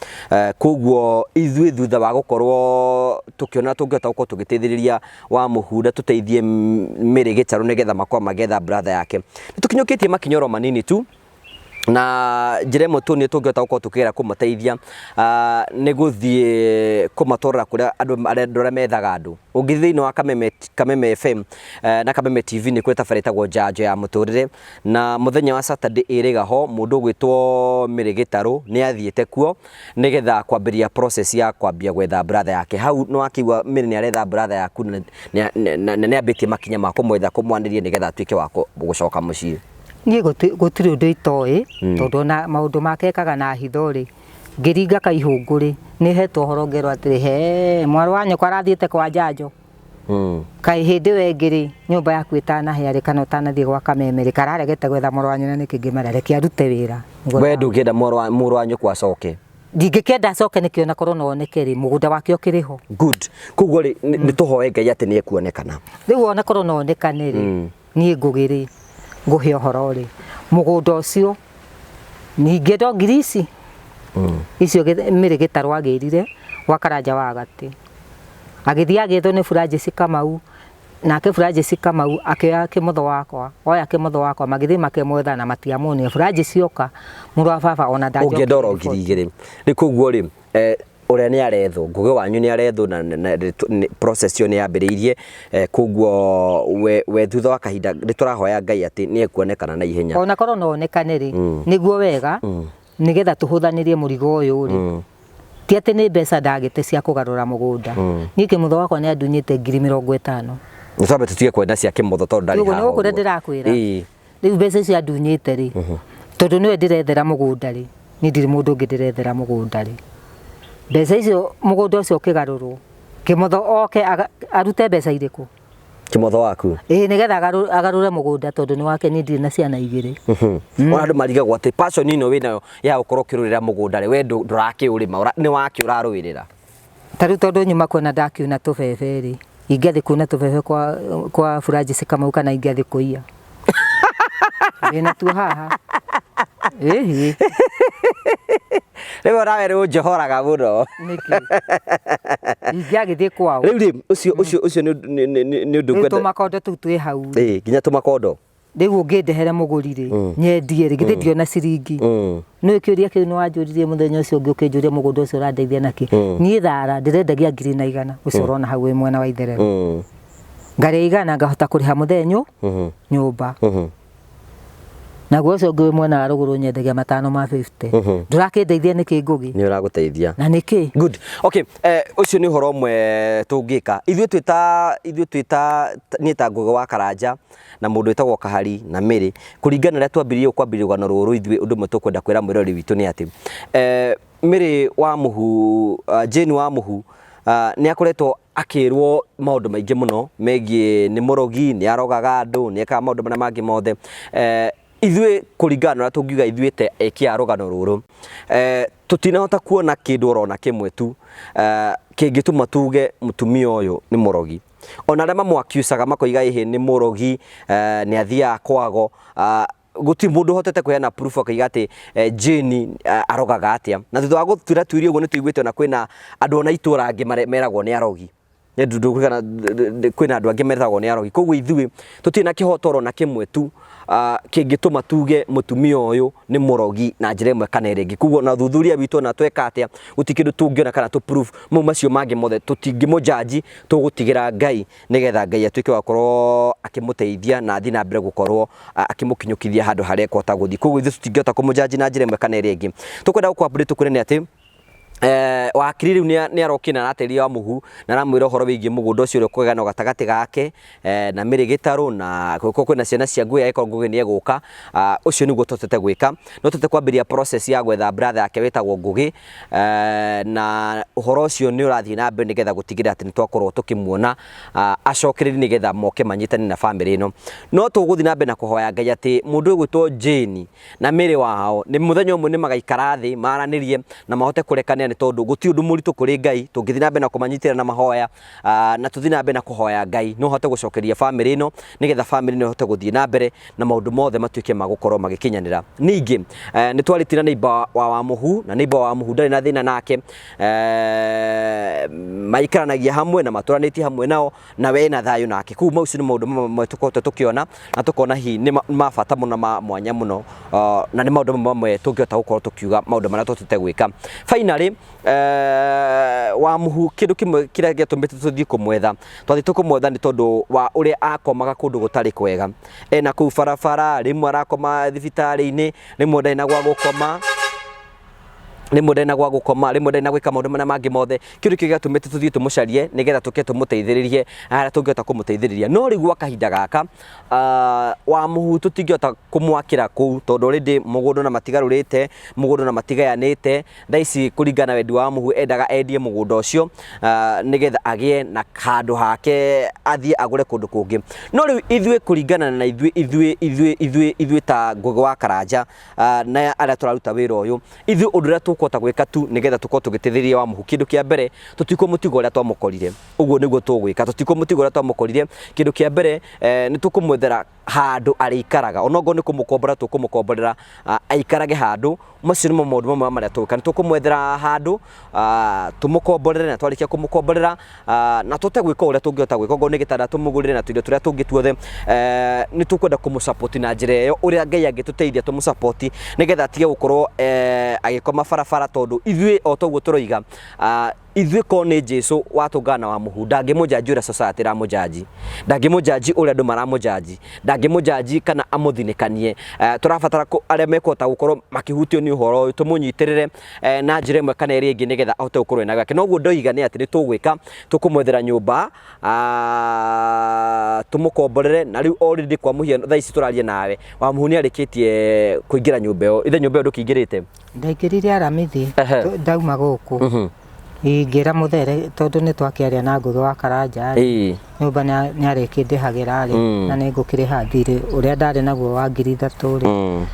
Koguo ithuĩ thutha wa gũkorwo tũkĩona tũngĩhota gũkorwo tũgĩteithĩrĩria Wamuhu na tũteithie Mary Gĩtarũ nĩgetha makorwo magĩetha brother yake, nĩ tũkinyũkĩtie makinya oro manini tu, na njĩra ĩmwe tu nĩ tũngĩhota gũkorwo tũkĩgera kũmateithia nĩ gũthiĩ kũmatwarĩra kũrĩa andũ arĩa methaga andũ. Ũngĩthiĩ thĩinĩ wa Kameme FM na Kameme TV nĩ kũrĩ tabarĩra ĩtagwo Njanjo ya Mũtũrĩre, na mũthenya wa Saturday ĩrĩga ho mũndũ ũgwĩtwo Mary Gĩtarũ nĩ athiĩte kuo nĩgetha kwambĩrĩria process ya kwambia gwetha brother yake. Hau nĩ wakĩigua Mary nĩ aretha brother yaku na nĩ ambĩtie makinya ma kũmwetha, kũmwanĩria nĩgetha atuĩke wa gũcoka mũciĩ. Niĩ gũtirĩ ũndũ itoĩ, tondũ ona maũndũ make ekaga na hitho rĩ, ngĩringa kaihũngũ rĩ, nĩ hetwo ũhoro ngerwo atĩrĩ, he mwarĩ wa nyũkwa arathiĩte kwa njanjo. Kaĩ hĩndĩ ĩyo ĩngĩ rĩ, nyũmba yaku ĩtanahĩa rĩ, kana ũtanathiĩ gwa Kameme rĩ, kararegete gwetha mũrũ wa nyina nĩkĩ? Ngĩmera reke arute wĩra. We ndũngĩenda mũrũ wa nyũkwa acoke? Ndingĩkĩenda acoke nĩkĩ ona korwo no oneke rĩ, mũgũnda wake ũkĩrĩ ho. Good. Koguo rĩ, nĩ tũhoe Ngai atĩ nĩ ekuonekana. Rĩu ona korwo no onekane rĩ, niĩ Ngũgĩ rĩ, ngũhe ũhoro rĩ, mũgũnda ũcio ningĩ ndo ngiri ici icio Mary Gĩtarũ agĩrire gwa Karanja wa Gatĩ, agĩthiĩ agĩethwo nĩ Francis Kamau, nake Francis Kamau akĩoya kĩmotho wakwa, oya kĩmotho wakwa, magĩthiĩ makĩmwetha na matiamuonire. Francis oka mũrũ wa baba ona ndanjokire Ũngĩenda oro ngiri igĩrĩ. Rĩu koguo rĩ, ũrĩa nĩ arethwo, Ngũgĩ wanyu nĩ arethwo na process ĩyo nĩ yambĩrĩirie. Koguo we thutha wa kahinda nĩ tũrahoya Ngai atĩ nĩ ekuonekana na ihenya. Ona korwo no onekane rĩ, nĩguo wega, nĩgetha tũhũthanĩrie mũrigo ũyũ rĩ. Ti atĩ nĩ mbeca ndagĩte cia kũgarũra mũgũnda. Niĩ kĩmotho wakwa nĩ andunyĩte ngiri mĩrongo ĩtano. Nĩ twambe tũtige kwenda cia kĩmotho tondũ ndarĩ haha. Ũguo nĩguo ndĩrakwĩra. Rĩu mbeca icio andunyĩte rĩ, tondũ nĩwe ndĩrethera mũgũnda rĩ, niĩ ndirĩ mũndũ ũngĩ ndĩrethera mũgũnda rĩ. Mbeca icio mũgũnda ũcio ũkĩgarũrwo, kĩmotho oke arute mbeca irĩkũ? Kĩmotho waku? Ĩĩ, nĩgetha agarũre mũgũnda tondũ nĩ wake, niĩ ndirĩ na ciana igĩrĩ. Ona andũ marigagwo atĩ passion ĩno wĩnayo ya gũkorwo ũkĩrũĩrĩra mũgũnda rĩ, we ndũrakĩũrĩma, nĩ wake ũrarũĩrĩra. Ta rĩu tondũ nyuma kuona ndakiuna tũbebe rĩ, ingĩathiĩ kuuna tũbebe kwa Francis Kamau kana ingĩathiĩ kũiya. Ndĩna tuo haha. Ĩhĩ. Rĩu nawe nĩ ũnjohoraga mũno. Nĩkĩ? Ingĩagĩthiĩ kwao. Rĩu rĩ, ũcio nĩ ũndũ Rĩu tũmakondo tũu twĩ hau. Ĩĩ, nginya tũmakondo. Rĩu ũngĩndehere mũgũri rĩ, nyendie rĩ, githĩ ndiona ciringi. Nĩ kĩũria kĩu nĩ wanjũririe mũthenya ũcio ũngĩ, ũkĩnjũria mũgũnda ũcio ũrandeithia nakĩ. Niĩ thara ndĩrendagia ngiri na igana, ũcio ũrona hau wĩ mwena wa itherero. Ngarĩa igana ngahota kũrĩha mũthenyo nyũmba. Naguo ũcio ũngĩ wĩ mwena wa rũgũrũ nyendagia matano ma 50. Ndũrakĩndeithia nĩkĩ, Ngũgĩ? Nĩ ũragũteithia. Na nĩkĩ? Good. Okay, ũcio nĩ ũhoro ũmwe tũngĩka. Ithuĩ twĩta niĩ ta Ngũgĩ wa Karanja na mũndũ wĩtagwo Kahari na Mĩrĩ, kũringana na ũrĩa twambĩrĩirie kwambĩrĩria rũgano rũrũ, ithuĩ ũndũ ũmwe tũkwenda kwĩra mwĩroreri witũ nĩ atĩ Mĩrĩ wa Mũhu, Jane wa Mũhu, nĩ akoretwo akĩrwo maũndũ maingĩ mũno megiĩ nĩ mũrogi, nĩ arogaga andũ, nĩ ekaga maũndũ marĩa mangĩ mothe. Ithuĩ kũringana na ũrĩa tũngiuga, ithuĩ ta eki a rũgano rũrũ, tũtinahota kuona kĩndũ orona kĩmwe tu kĩngĩtũma tuge mũtumia ũyũ nĩ mũrogi. Ona arĩa mamwakiucaga makoiga ĩhĩ nĩ mũrogi, nĩ athiaga kwago, gũtirĩ mũndũ ũhotete kũheana proof akaiga atĩ Jane arogaga atĩa. Na thutha wa gũtuĩra tuirie ũguo, nĩ tũiguĩte ona kwĩna andũ ona itũra angĩ meragwo nĩ arogi. Kwĩna andũ angĩ metagwo nĩ arogi. Koguo ithuĩ tũtirĩ na kĩhoto oro na kĩmwe tu kĩngĩtũma tuge mũtumia ũyũ nĩ mũrogi na njĩra ĩmwe kana ĩrĩa ĩngĩ. Koguo na ũthuthuria witũ ona tweka atĩa, gũtirĩ kĩndũ tũngĩona kana tũ proof mau macio mangĩ mothe. Tũtingĩmũjanji, tũgũtigĩra Ngai nĩgetha Ngai atuĩke wa gũkorwo akĩmũteithia na athiĩ na mbere gũkorwo akĩmũkinyũkithia handũ harĩa ekũhota gũthiĩ. Koguo ithuĩ tũtingĩhota kũmũjanji na njĩra ĩmwe kana ĩrĩa ĩngĩ. Tũkwenda gũkũ update tũkwĩre nĩ atĩ wakiri rĩu nĩ arokire na arateria wa Mũhu na aramwĩra ũhoro wĩgiĩ mũgũnda ũcio ũrĩa ũkũgayanwo gatagatĩ gake na Mĩrĩ Gĩtarũ, na gũkorwo kwĩna ciana cia Ngũgĩ angĩkorwo Ngũgĩ nĩ egũka. Ũcio nĩguo tũhotete gwĩka. No tũhote kwambĩrĩria process ya gwetha brother yake wĩtagwo Ngũgĩ, na ũhoro ũcio nĩ ũrathiĩ na mbere nĩgetha gũtigĩrĩra atĩ nĩ twakorwo tũkĩmuona acokererie nĩgetha moke manyitane na bamĩrĩ ĩno. No tũgũthiĩ na mbere na kũhoya Ngai atĩ mũndũ ũyũ ũgwĩtwo Jane na Mĩrĩ wao nĩ mũthenya ũmwe nĩ magaikara thĩ maranĩrie na mahote kũrekanĩra, nĩ tondũ gũtirĩ ũndũ mũritũ kũrĩ Ngai. Tũngĩthiĩ na mbere na kũmanyitĩrĩra na mahoya na tũthiĩ na mbere na kũhoya Ngai, no hote gũcokeria bamĩrĩ ĩno nĩgetha bamĩrĩ ĩno ĩhote gũthiĩ na mbere na maũndũ mothe matuĩke ma gũkorwo magĩkinyanĩra. Ningĩ nĩ twarĩtie na neighbor wa Wamũhu, na neighbor wa Wamũhu ndarĩ na thĩna nake, maikaranagia hamwe na matũranĩtie hamwe nao na we na thayũ nake. Koguo macio nĩ maũndũ mamwe tũkoretwo tũkĩona na tũkona hihi nĩ ma bata mũno, ma mwanya mũno, na nĩ maũndũ mamwe tũngĩhota gũkorwo tũkiuga maũndũ marĩa tũhotete gwĩka. Finally, Wamũhu, kĩndũ kĩmwe kĩrĩa gĩatũmĩte tũthiĩ kũmwetha, twathiĩte kũmwetha nĩ tondũ wa ũrĩa akomaga kũndũ gũtarĩ kwega, ena kũu barabara, rĩmwe arakoma thibitarĩ-inĩ, rĩmwe ndarĩ na gwa gũkoma, rĩmwe ndarĩ na gwa gũkoma, rĩmwe ndarĩ na gwĩka maũndũ marĩa mangĩ mothe. Kĩu nĩkĩo gĩatũmĩte tũthiĩ tũmũcarie nĩgetha tũke tũmũteithĩrĩrie harĩa tũngĩhota kũmũteithĩrĩria. No rĩu gwa kahinda gaka, Wamũhu tũtingĩhota kũmwakĩra kũu tondũ already mũgũnda ona matigarũrĩte mũgũnda na matigayanĩte. Thaa ici kũringana na wendi wa Mũhu, endaga endie mũgũnda ũcio nĩgetha agĩe na handũ hake athiĩ agũre kũndũ kũngĩ. No rĩu ithuĩ, kũringana na ithuĩ ta Ngũgĩ wa Karanja na arĩa tũraruta wĩra ũyũ, ithuĩ ũndũ ũrĩa tũkũhota gwĩka tu nĩgetha tũkorwo tũgĩteithĩrĩria wa Mũhu, kĩndũ kĩa mbere, tũtikũmũtiga ũrĩa twamũkorire. Ũguo nĩguo tũgwĩka, tũtikũmũtiga ũrĩa twamũkorire. Kĩndũ kĩa mbere, nĩ tũkũmwethera handũ arĩikaraga, onokorwo nĩ kũmũkombora tũkũmũkomborera aikarage handũ. Macio nĩmo maũndũ mamwe marĩa tũgwĩka. Nĩ tũkũmwethera handũ tũmũkomborere, na twarĩkia kũmũkomborera na tũhote gwĩka ũrĩa tũngĩhota gwĩka, okorwo nĩ gĩtanda tũmũgũrĩre na tũindo tũrĩa tũngĩ tuothe. Nĩ tũkwenda kũmũ na njĩra ĩyo ũrĩa Ngai angĩtũteithia tũmũ nĩgetha atige gũkorwo agĩkoma barabara, tondũ ithuĩ o toguo tũroiga, ithuĩ ko nĩ Jesu watũngana na wa Mũhu, ndangĩmũjanji ũrĩa society ĩramũjanji, ndangĩmũjanji ũrĩa andũ maramũjanji, ndangĩmũjanji kana amũthinĩkanie. Tũrabatara arĩa mekũhota gũkorwo makĩhutio nĩ ũhoro ũyũ tũmũnyitĩrĩre na njĩra ĩmwe kana ĩrĩa ĩngĩ nĩgetha ahote gũkorwo ena gwake. Noguo ndoiga nĩ atĩ nĩ tũgwĩka, tũkũmwethera nyũmba, tũmũkomborere. Na rĩu already kwa mũhiano thaa ici tũraria nawe, wa Mũhu nĩ arĩkĩtie kũingĩra nyũmba ĩyo. Ithe nyũmba ĩyo ndũkĩingĩrĩte? Ndaingĩrire Aramithi ndauma gũkũ. Ingĩra mũthere tondũ nĩ twakĩaria na Ngũgĩ wa Karanja rĩ, nyũmba nĩ arĩkĩndĩhagĩra rĩ, na nĩ ngũkĩrĩha thirĩ ũrĩa ndarĩ naguo wa 3000 rĩ,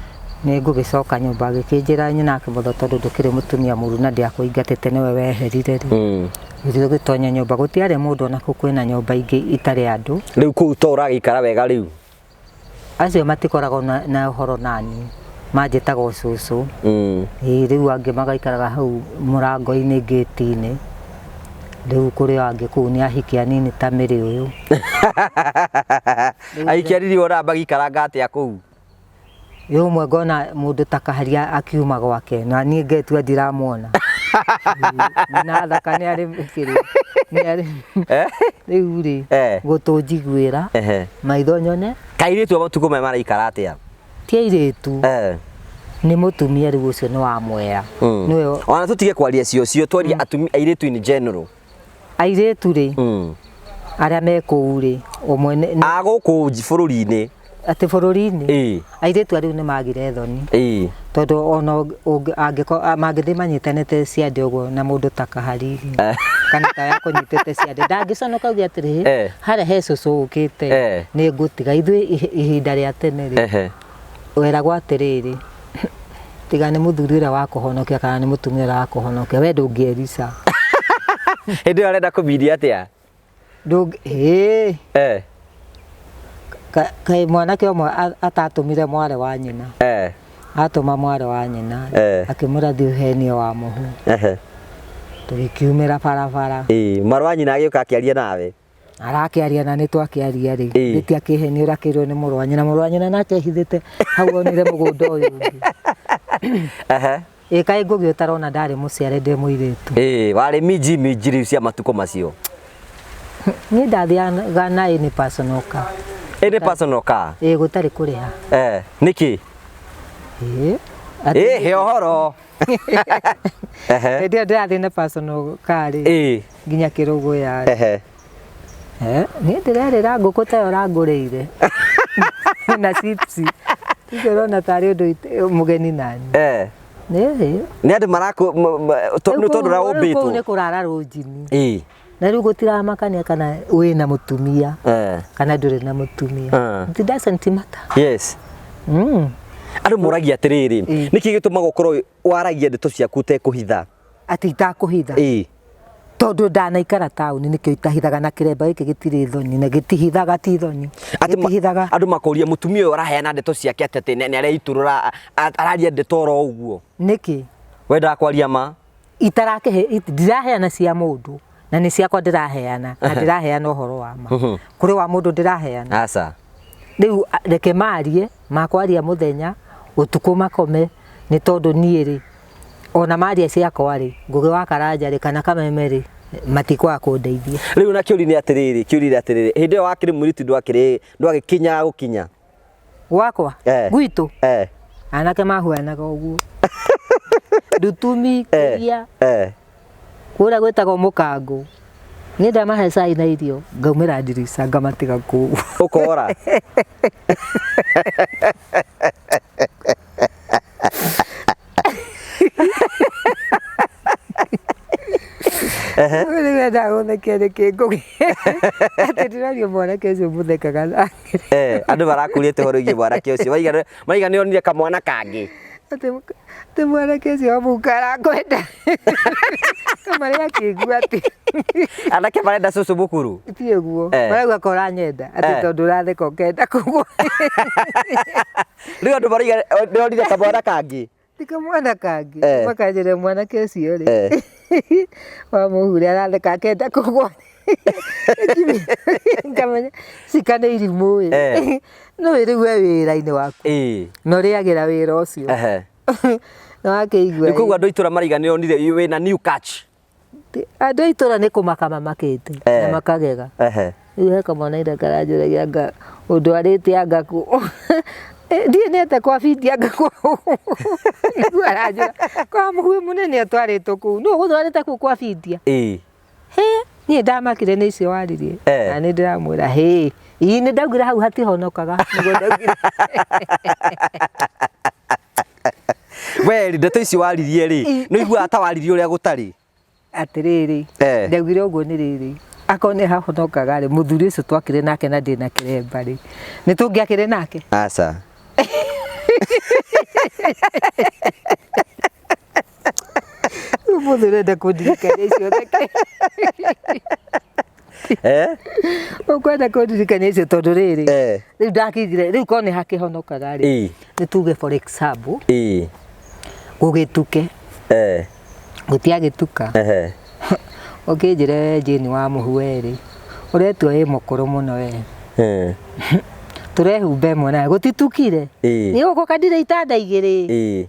nĩ ngũgĩcoka nyũmba. Agĩkĩnjĩra nyina akĩmũtha tondũ ndũkĩrĩ mũtumia mũru na ndiakũingatĩte, nĩwe weherire rĩ. Gĩthiĩ ũgĩtonya nyũmba, gũtiarĩ mũndũ ona kũ, kwĩna nyũmba ingĩ itarĩ andũ. Rĩu kũu to ũragĩikara wega rĩu? Acio matikoragwo na ũhoro nani, manjĩtaga ũcũcũ. Ĩĩ, rĩu angĩ magaikaraga hau mũrango-inĩ, ngĩti-inĩ. Rĩu kũrĩ o angĩ kũu nĩ ahiki anini ta Mĩrĩ ũyũ. Ahiki anini wonaga magĩikaranga atĩa kũu? Ĩ ũmwe ngona mũndũ ta Kaharia akiuma gwake na niĩ ngetua ndiramuona. Na thaka nĩ arĩ kĩrĩa nĩ arĩ rĩu rĩ, gũtũ njiguĩra, maitho nyone. Kairĩtu a matukũ maya maraikara atĩa? Ti airĩtu. Eh. Nĩ mũtumia rĩu ũcio nĩ wa mwea. Nĩwe Ona tũtige kwaria cio cio, twarie atumia airĩtu in general. Airĩtu rĩ, arĩa me kũu rĩ, ũmwe A gũkũ bũrũri-inĩ. Atĩ bũrũri-inĩ? Ĩĩ. Airĩtu arĩu nĩ magire thoni. Ĩĩ. Tondũ ona angĩkorwo mangĩthiĩ manyitanĩte ciande ũguo na mũndũ ta kahariri kana ta yakũnyitĩte ciande, ndangĩconoka auge atĩrĩrĩ, harĩa he cũcũ ũkĩte, nĩ ngũtiga. Ithuĩ ihinda rĩa tene rĩ, weragwo atĩrĩrĩ, tiga nĩ mũthuri ũrĩa wakũhonokia kana nĩ mũtumia ũrĩa wakũhonokia, we ndũngĩerica. Hĩndĩ ĩyo arenda kũmiria atĩa? Hĩ. Kaĩ mwanake ũmwe atatũmire mwarĩ wa nyina. Atũma mwarĩ wa nyina, akĩmwĩra thiĩ ũhenie wa mũhu. Tũgĩkiumĩra barabara. Ĩĩ, mwarĩ wa nyina agĩũka akĩaria nawe. Arakĩaria na nĩ twakĩaria rĩ. Gĩti akĩhenia ũrĩa akĩrwo nĩ mũrũ wa nyina. Mũrũ wa nyina nake ehithĩte hau onire mũgũnda ũyũ ũngĩ. Ĩ kaĩ Ngũgĩ ũtarona ndarĩ mũciare ndĩ mũirĩtu. Ĩĩ, warĩ minji minji rĩu cia matukũ macio. Niĩ ndathiaga na any personal car. Any personal car? Ĩĩ, gũtarĩ kũrĩha. Nĩkĩ? Ĩĩ. Ĩĩ, he ũhoro. Hĩndĩ ĩyo ndĩrathiĩ na personal car rĩ. Nginya Kĩrũgũya rĩ. Niĩ ndĩrerĩra ngũkũ ta ĩyo ũrangũrĩire. Na chips. Icio ũrona tarĩ ũndũ mũgeni nani. Nĩ. Nĩ andũ marakũ, nĩ tondũ ũrĩa Rĩu kũu ũmbĩtwo. nĩ kũrara rũnjini. Na rĩu gũtiramakania kana wĩna mũtumia kana ndũrĩ na mũtumia. It doesn't matter. Yes. Andũ moragia atĩrĩrĩ, nĩkĩ gĩtũmaga ũkorwo waragia ndeto ciaku ũtekũhitha? Atĩ itakũhitha? Tondũ ndanaikara taũni nĩkĩo itahithaga, na kĩremba gĩkĩ gĩtirĩ thoni na gĩtihithaga, ti thoni. Atĩ Gĩtihithaga. Andũ makoria mũtumia ũyũ araheana ndeto ciake atĩ atĩ nĩ areitũrũra, araria ndeto oro ũguo. Nĩkĩ? Wendaga kwaria ma? Itarakĩhe, ndiraheana cia mũndũ na nĩ ciakwa ndĩraheana, na ndĩraheana ũhoro wa ma. Kũrĩ wa mũndũ ndĩraheana. Aca. Rĩu reke marie, makwaria mũthenya, ũtukũ makome, nĩ tondũ niĩ rĩ, ona maria ciakwa rĩ, Ngũgĩ wa Karanja rĩ, kana Kameme rĩ, matikwaga kũndeithia. Rĩu na kĩũria nĩ atĩrĩrĩ, kĩũria nĩ atĩrĩrĩ, hĩndĩ ĩyo wakĩrĩ mũirĩtu ndwagĩkinyaga gũkinya? Gwakwa? Gwitũ? Anake mahuanaga ũguo. Ndutumi, kũria. Kũrĩa gwĩtagwo mũkango. Niĩ ndamahe cai na irio, ngaumĩra ndirica ngamatiga kũu. Ũkora? Rĩu endaga gũthekia nĩkĩ Ngũgĩ? Atĩ ndĩrorio mwanake ũcio mũthekaga nake. Andũ marakũria atĩ ũhoro wĩgiĩ mwanake ũcio. Maraiga nĩ onire kamwana kangĩ. Atĩ mwanake ũcio wa mũka arakwenda. Kamarĩa akĩigua atĩ. Anake marenda cũcũ mũkũrũ. Ti ũguo. Marauga ko ũranyenda. Atĩ tondũ ũratheka ũkenda kũgwa. Rĩu andũ marauga nĩ onire kamwana kangĩ. Ti kamwana kangĩ. Makanjĩra mwanake ũcio rĩ. Wa mũhure aratheka akenda kũgwa. Ngamenya cika nĩ irimũ ĩ. No rĩu we wĩra-inĩ waku. Na ũrĩagĩra wĩra ũcio. Na wakĩigua Nĩ koguo andũ a itũra maraiga nĩ onire wĩna new catch. Andũ a itũra nĩ kũmaka mamakĩte na makagega. Rĩu he kamwana ira karanjũragia anga ũndwarĩte anga kũ. Ndiĩ nĩ atĩa kwa bindi anga kũ. Nĩguo aranjũra kwa mũhuĩ mũnene ũtwarĩtwo kũu. Nũ ũgũtwarĩte kũu kwa bindia? Hĩ, niĩ ndamakire nĩ icio waririe. Na nĩ ndĩramwĩra hĩ, ii nĩ ndaugire hau hatihonokaga. Nĩguo ndaugire. We rĩ, ndeto ici waririe rĩ, nĩ ũiguaga ta waririe ũrĩa gũtarĩ? Atĩrĩrĩ, ndaugire ũguo nĩ rĩrĩ, akorwo nĩ hahonokaga rĩ, mũthuri ũcio twakĩrĩ nake na ndĩna kĩremba rĩ, nĩ tũngĩakĩrĩ nake? Aca. Ũmũthĩ ũrenda kũndirikania icio theke. Ũkwenda kũndirikania icio tondũ rĩrĩ, rĩu ndakĩigire, rĩu korwo nĩ hakĩhonokaga rĩ, nĩ tuge for example, gũgĩtuke. Gũtiagĩtuka. Ũkĩnjĩre we Jane wa mũhu we rĩ, ũretua wĩ mũkũrũ mũno we. Tũrehumba ĩmwe nawe, gũtitukire. Nĩ ũgũka ndirĩ itanda igĩrĩ.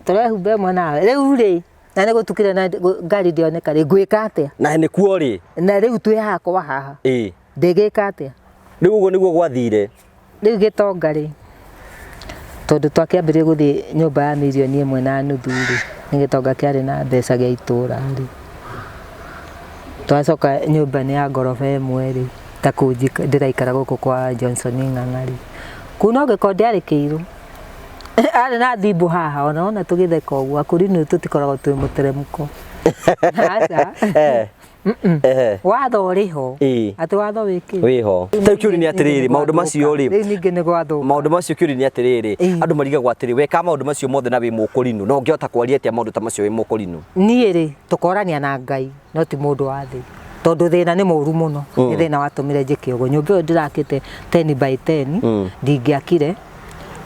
Tũrehumba ĩmwe nawe. Rĩu rĩ, na nĩ gũtukire na ngari ndĩoneka rĩ, ngwĩka atĩa? Na nĩ kuo rĩ? Na rĩu twĩ haha kwa haha. Ndĩgĩka atĩa? Rĩu ũguo nĩguo gwathire. Rĩu gĩtonga rĩ, Tondũ twakĩambĩrĩria gũthiĩ nyũmba ya 1.5 million rĩ, nĩ gĩtonga kĩarĩ na mbeca gĩa itũũra rĩ. Twacoka nyũmba nĩ ya ngoroba ĩmwe rĩ, ta kũu ndĩraikara gũkũ kwa Johnson Ng'ang'a rĩ. Kũu no gĩko ndĩarĩ kĩirũ. Arĩ na thimbũ haha, ona wona tũgĩtheka ũguo, akũrinũ tũtikoragwo twĩ mũteremko. Aca. Watho ũrĩ ho. Atĩ watho wĩ kĩ? Wĩho. Rĩu kĩũria nĩ atĩrĩrĩ, maũndũ macio rĩ, Rĩu ningĩ nĩ gwathũka. Maũndũ macio kĩũria nĩ atĩrĩrĩ, andũ marigagwo atĩrĩ, weka maũndũ macio mothe na wĩ mũkũrinũ, na ũngĩhota kwaria atĩa maũndũ ta macio wĩ mũkũrinũ? Niĩ rĩ, tũkorania na Ngai, no ti mũndũ wa thĩ. Tondũ thĩna nĩ mũru mũno. Nĩ thĩna watũmire njĩke ũguo. Nyũmba ĩyo ndĩrakĩte 10 by 10, ndingĩakire,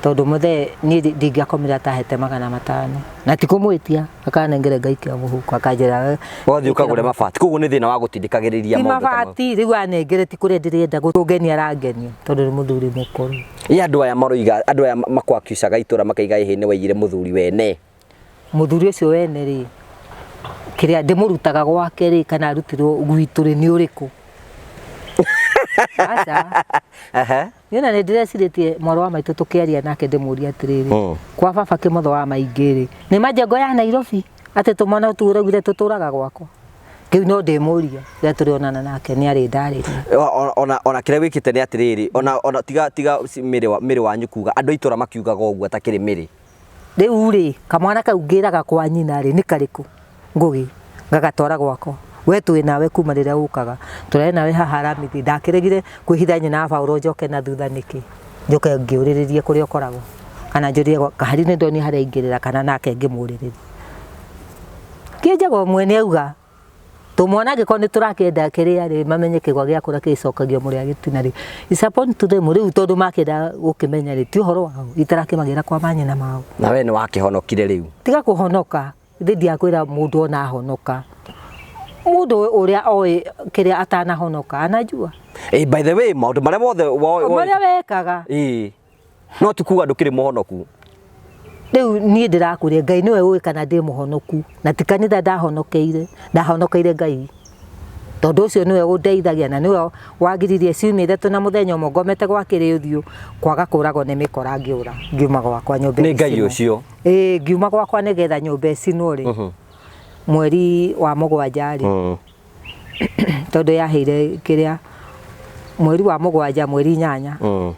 tondũ mũthee niĩ ndingĩakomire atahete 500. Na ti kũmwĩtia, akanengere ngaikia mũhuko, akanjĩra Ũgathiĩ ũkagũre mabati. Koguo nĩ thĩna wa gũtindĩkagĩrĩria ti maũndũ ta mau. Mabati rĩu anengere ti kũrĩa ndĩrenda gũtũngenia arangenia tondũ nĩ mũthuri mũkũrũ. Ĩ andũ aya maroiga, andũ aya makwakiucaga itũra makaiga ĩhĩ nĩ waiyire mũthuri wene. Mũthuri ũcio wene rĩ, kĩrĩa ndĩmũrutaga gwake rĩ, kana arutirwo gwitũ rĩ, nĩ ũrĩkũ? Aca. Niĩ ona nĩ ndĩrecirĩtie mwarĩ wa maitũ tũkĩaria nake ndĩmũrie atĩrĩrĩ, kwa baba kĩmotho wa maingĩ rĩ, nĩ majengo ya Nairobi atĩ tũmwana tũu ũraugire tũtũraga gwakwa? Kĩu no ndĩmũria rĩrĩa tũrĩonana nake nĩ arĩndarĩria. Ona kĩrĩa wĩkĩte nĩ atĩrĩrĩ, ona tiga mĩrĩ wanyu kuga, andũ a itũra makiugaga ũguo atakĩrĩ mĩrĩ. Rĩu rĩ, kamwana kau ngĩraga kwa nyina rĩ, nĩ karĩkũ? Ngũgĩ, ngagatwara gwakwa. We twĩ nawe kuma rĩrĩa ũkaga. Tũrarĩ nawe haha Aramithi. Ndakĩregire kwĩhitha nyina wa Paũlũ njoke na thutha nĩkĩ? Njoke ngĩũrĩrĩrie kũrĩa ũkoragwo. Kana njũrie kahari nĩ ndonire harĩa aingĩrĩra kana nake ngĩmũrĩrĩria. Kĩnjaga ũmwe nĩ auga, tũmwana angĩkorwo nĩ tũrakĩenda kĩrĩa rĩ, mamenye kĩgwa gĩakũra kĩcokagio mũrĩa gĩtina rĩ. It's upon to them rĩu tondũ makĩenda gũkĩmenya rĩ, ti ũhoro wao, itarakĩmagĩra kwa manyina mao. Na we nĩ wakĩhonokire rĩu? Tiga kũhonoka, ithe ndiakwĩra mũndũ ona ahonoka. Mũndũ ũrĩa oĩ kĩrĩa atanahonoka, anajua. By the way, maũndũ marĩa mothe Marĩa wekaga. No ti kuga ndũkĩrĩ mũhonoku. Rĩu niĩ ndĩrakwĩra Ngai nĩwe ũĩ kana ndĩ mũhonoku, na ti kanitha ndahonokeire, ndahonokeire Ngai. Tondũ ũcio nĩwe ũndeithagia na nĩwe wagiririe ciumia ithatũ na mũthenya ũmwe ngomete gwa kĩrĩ ũthiũ kwaga kũragwo nĩ mĩkora ngĩũra ngiuma gwakwa nyũmba Nĩ Ngai ĩcinwo. Ũcio. Ĩĩ, ngiuma gwakwa nĩgetha nyũmba ĩcinwo rĩ, mweri wa mũgwanja rĩ, tondũ yaheire kĩrĩa mweri wa mũgwanja mweri 8.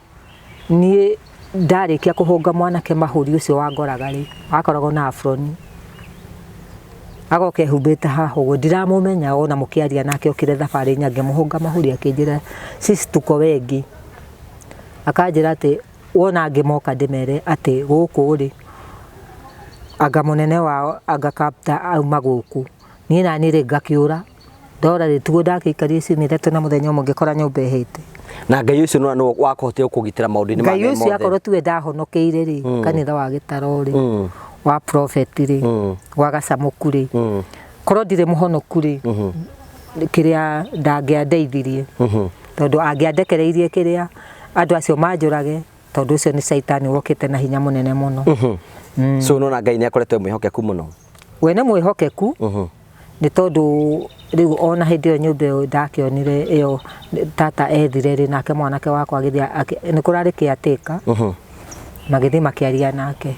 Niĩ ndarĩkia kũhũnga mwanake mahũri ũcio wangoraga rĩ, akoragwo na afroni. Agoka ehumbĩte haha ũguo, ndiramũmenya ona mũkĩaria nake okire thabarĩ inya ngĩmũhũnga mahũri akĩnjĩra sisi tuko wengi. Akanjĩra atĩ wona angĩ moka ndĩmere atĩ gũkũ rĩ, anga mũnene wao anga kapta auma gũkũ. Niĩ naniĩ rĩ ngakĩũra. Ndora rĩ tiguo ndakĩikarie ciumia ithatũ na mũthenya ũmwe ngĩkora nyũmba ĩhĩte. Na Ngai ũcio nĩwe wakũhotire kũgitĩra maũndũ-inĩ Ngai ũcio akorwo tiwe ndahonokeire rĩ, kanitha wa Gĩtaro rĩ, wa prophet rĩ, wa Gacamũku rĩ, korwo ndirĩ mũhonoku rĩ, kĩrĩa ndangĩandeithirie. Tondũ angĩandekereirie kĩrĩa andũ acio manjũrage, tondũ ũcio nĩ caitani wokĩte na hinya mũnene mũno. So nona Ngai nĩ akoretwo e mwĩhokeku mũno. We nĩ mwĩhokeku. Nĩ tondũ rĩu ona hĩndĩ ĩyo nyũmba ĩyo ndakĩonire ĩyo tata ethire rĩ, nake mwanake wakwa agĩthiĩ nĩ kũrarĩ caretaker, magĩthiĩ makĩaria nake,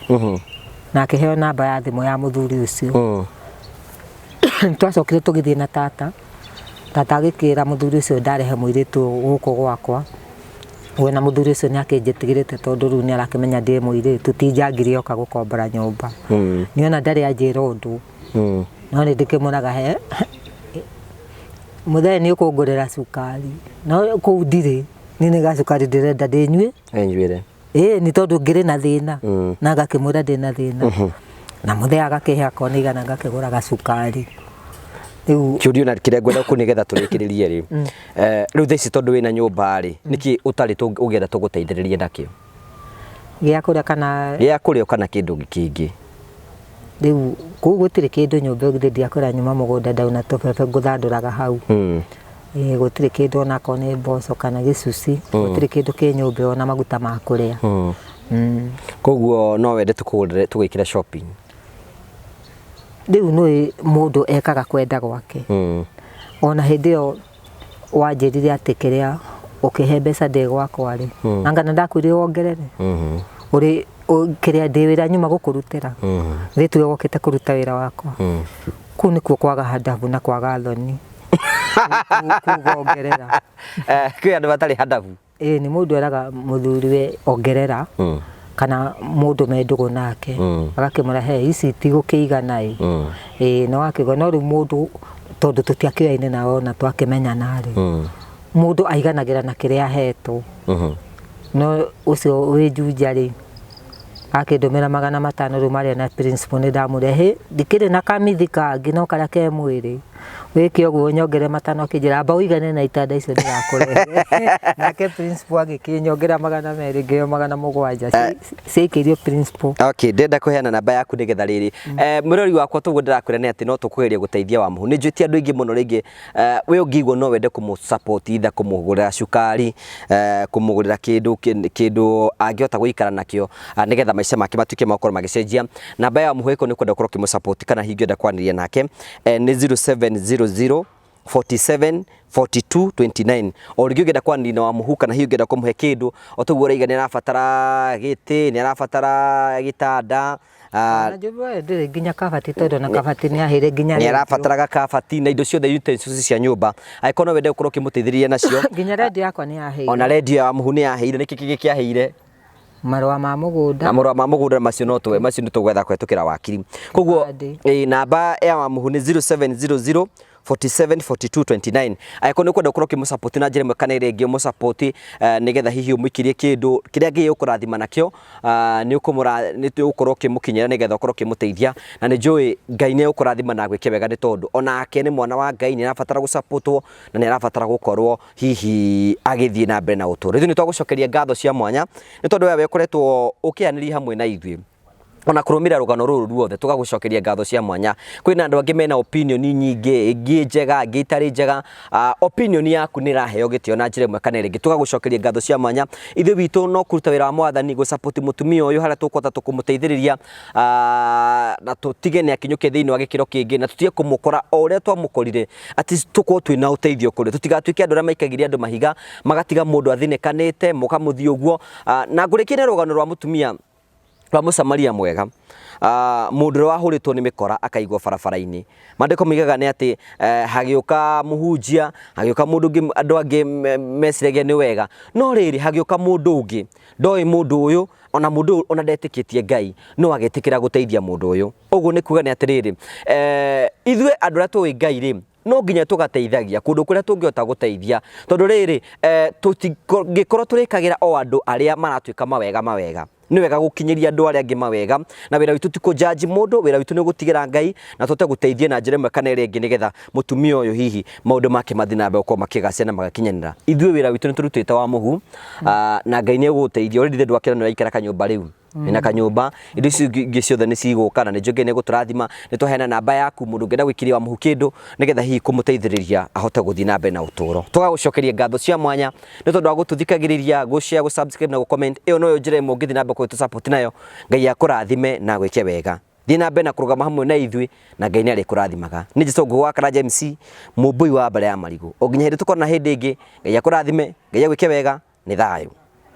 na akĩheo namba ya thimũ ya mũthuri ũcio. Twacokire tũgĩthiĩ na tata, tata agĩkĩra mũthuri ũcio ndarehe mũirĩtu ũyũ gũkũ gwakwa. We na mũthuri ũcio nĩ akĩnjĩtigĩrĩte tondũ rĩu nĩ arakĩmenya ndĩ mũirĩtu, ti njangiri yoka gũkombora nyũmba. Niĩ ona ndarĩ anjĩra ũndũ. No nĩ ndĩkĩmũraga he mũthee nĩ ũkũngũrĩra cukari, no kũu ndirĩ, niĩ nĩ gacukari ndĩrenda ndĩnyue. Enyuĩre. Ĩĩ nĩ tondũ ngĩrĩ na thĩna, na ngakĩmwĩra ndĩna thĩna. Na mũthee agakĩhe akorwo nĩ 100 ngakĩgũra gacukari. Rĩu Kĩũria na kĩrĩa ngwenda kũ nĩgetha tũrĩkĩrĩrie rĩ, rĩu thaa ici tondũ wĩna nyũmba rĩ, nĩkĩ ũtarĩ ũngĩenda tũgũteithĩrĩrie nakĩo? Gĩa kũrĩa kana Gĩa kũrĩa kana kĩndũ kĩngĩ? Rĩu kũu gũtirĩ kĩndũ nyũmba ĩyo githĩ ndiakwĩra nyuma mũgũnda ndauna tũbebe ngũthandũraga hau. Ĩĩ gũtirĩ kĩndũ ona akorwo nĩ mboco kana gĩcuci, gũtirĩ kĩndũ kĩ nyũmba ĩyo ona maguta ma kũrĩa. Koguo no wende tũkũgũrĩre tũgwĩkĩre shopping? Rĩu nĩũĩ mũndũ ekaga kwenda gwake. Ona hĩndĩ ĩyo wanjĩrire atĩ kĩrĩa ũkĩhe mbeca ndĩ gwakwa rĩ, anga nĩ ndakwĩrire wongerere? Ũrĩ Kĩrĩa ndĩ wĩra nyuma gũkũrutĩra, thĩ tuge wokĩte kũruta wĩra wakwa. Kũu nĩkuo kwaga handabu na kwaga thoni. Kuga ongerera. Kwĩ andũ matarĩ handabu. Ĩĩ, nĩ mũndũ eraga mũthuriwe ongerera, kana mũndũ me ndũgũ nake, agakĩmwĩra he ici itigũkĩigana ĩ. Ĩĩ, no akĩgwa no rĩu mũndũ tondũ tũtiakĩoyaine nawe ona twakĩmenyana rĩ, mũndũ aiganagĩra na kĩrĩa ahetwo. No ũcio wĩ Juja rĩ, akĩndũmĩra 500 rĩu marĩa na principal nĩ ndamwĩrire hĩ, ndikĩrĩ na kamithi kangĩ no karĩa ke mwĩrĩ, wĩke ũguo ũnyongere 500. Akĩnjĩra amba ũigane na itanda icio ndĩrakũrehere. Nake principal agĩkĩnyongera 200, ngĩheo 700 ciaikĩirio principal. Okay, ndĩrenda kũheana namba yaku nĩgetha rĩrĩ, mwĩrori wakwa, toguo ndĩrakwĩra nĩ atĩ no tũkũgeria gũteithia Wamũhu. Nĩ njũĩ ti andũ aingĩ mũno rĩngĩ, we ũngĩigua no wende kũmũ support, either kũmũgũrĩra cukari, kũmũgũrĩra kĩndũ, kĩndũ angĩhota gũikara nakĩo, nĩgetha maica make matuĩke ma gũkorwo magĩcenjia. Namba ya Wamũhu ĩkorwo nĩ ũkwenda gũkorwo ũkĩmũ support kana hihi ũngĩenda kwaranĩria nake, nĩ 0700 47 42 29. O rĩngĩ ũngĩenda kwaranĩria na Wamũhu kana hihi ũngĩenda kũmũhe kĩndũ, o toguo ũraiga nĩ arabatara gĩtĩ, nĩ arabatara gĩtanda, Na nyũmba ĩyo ndĩrĩ nginya kabati, tondũ na kabati nĩ aheire nginya nĩ rendio. Arabatara gakabati na indo ciothe, utensils cia nyũmba, angĩkorwo no wende gũkorwo ũkĩmũteithĩrĩria nacio. Nginya rendio yakwa nĩ yaheire. Ona rendio ya Wamũhu nĩ yaheire. Nĩkĩ kĩngĩ kĩaheire? Marũa ma mũgũnda. Na marũa ma mũgũnda macio no tũwe, macio nĩ tũgwetha kũhetũkĩra wakiri. Koguo Kĩbandĩ. Namba ya Wamũhu nĩ 0700 47 42 29. Angĩkorwo nĩ ũkwenda gũkorwo ũkĩmũ support na njĩra ĩmwe kana ĩrĩa ĩngĩ, ũmũ support, nĩgetha hihi ũmũikĩrie kĩndũ kĩrĩa Ngai egũkũrathima nakĩo, nĩ ũkũmũra nĩ ũgũkorwo ũkĩmũkinyĩra nĩgetha ũkorwo ũkĩmũteithia. Na nĩ njũĩ Ngai nĩ egũkũrathima na agwĩke wega, nĩ tondũ onake nĩ mwana wa Ngai, nĩ arabatara gũsapotwo na nĩ arabatara gũkorwo hihi agĩthiĩ na mbere na ũtũũro. Ithuĩ nĩ twagũcokeria ngatho cia mwanya nĩ tondũ we ũkoretwo ũkĩaranĩria hamwe na ithuĩ ona kũrũmĩrĩra rũgano rũrũ ruothe. Tũgagũcokeria ngatho cia mwanya. Kwĩna andũ angĩ mena opinion nyingĩ, ĩngĩ njega, ĩngĩ itarĩ njega. Opinion yaku nĩ ĩraheo gĩtĩo na njĩra ĩmwe kana ĩrĩa ĩngĩ. Tũgagũcokeria ngatho cia mwanya. Ithuĩ witũ no kũruta wĩra wa mwathani, gũ support mũtumia ũyũ harĩa tũkũhota tũkũmũteithĩrĩria, na tũtige nĩ akinyũke thĩinĩ wa gĩkĩro kĩngĩ, na tũtige kũmũkora o ũrĩa twamũkorire, atĩ tũkorwo twĩna ũteithio kũrĩ, tũtigatuĩke andũ arĩa maikagĩria andũ mahiga, magatiga mũndũ athĩnĩkanĩte, mũkamũthiĩ ũguo. Na ngũrĩkie na rũgano rwa mũtumia rwa mũsamaria mwega, mũndũ ũrĩa wahũrĩtwo nĩ mĩkora akaigwo barabara-inĩ. Maandĩko moigaga nĩ atĩ, hagĩũka mũhunjia, hagĩũka mũndũ ũngĩ, andũ angĩ meciragia nĩ wega, no rĩrĩ, hagĩũka mũndũ ũngĩ ndoĩ mũndũ ũyũ, ona mũndũ ũyũ ona ndetĩkĩtie Ngai, no agĩtĩkĩra gũteithia mũndũ ũyũ. Ũguo nĩ kuga nĩ atĩrĩrĩ, ithuĩ andũ arĩa tũĩ Ngai rĩ, no nginya tũgateithagia kũndũ kũrĩa tũngĩhota gũteithia, tondũ rĩrĩ, tũtingĩkorwo tũrĩkagĩra o andũ arĩa maratuĩka mawega mawega. Nĩ wega gũkinyĩria andũ arĩa angĩ mawega, na wĩra witũ ti kũnjanji mũndũ, wĩra witũ nĩ gũtigĩra Ngai na tũhote gũteithia na njĩra ĩmwe kana ĩrĩa ĩngĩ, nĩgetha mũtumia ũyũ hihi maũndũ make mathiĩ na mbere gũkorwo makĩgacĩra na magakinyanĩra. Ithuĩ wĩra witũ nĩ tũrutĩte wa mũhu, na Ngai nĩ egũgũteithia. Already ndwakĩra nĩ ũraikara kanyũmba rĩu, wĩna kanyũmba, indo icio ingĩ ciothe nĩ cigũka, na nĩ njũĩ Ngai nĩ egũtũrathima. Nĩ twaheana namba yaku, mũndũ ũngĩenda gũikĩria wa mũhu kĩndũ nĩgetha hihi kũmũteithĩrĩria ahote gũthiĩ na mbere na ũtũũro. Tũgagũcokeria ngatho cia mwanya nĩ tondũ wa gũtũthikagĩrĩria, gũ share, gũ subscribe na gũ comment. Ĩyo noyo njĩra ĩmwe ũngĩthiĩ na mbere gũtũ support nayo. Ngai akũrathime na agwĩke wega. Thiĩ na mbere na kũrũgama hamwe na ithuĩ na Ngai nĩ arĩkũrathimaga. Nĩ Jesũ Ngũgĩ wa Karanja MC, mũmbũi wa mbara ya marigũ. O nginya hĩndĩ tũkona hĩndĩ ĩngĩ, Ngai akũrathime, Ngai agwĩke wega, nĩ thayũ.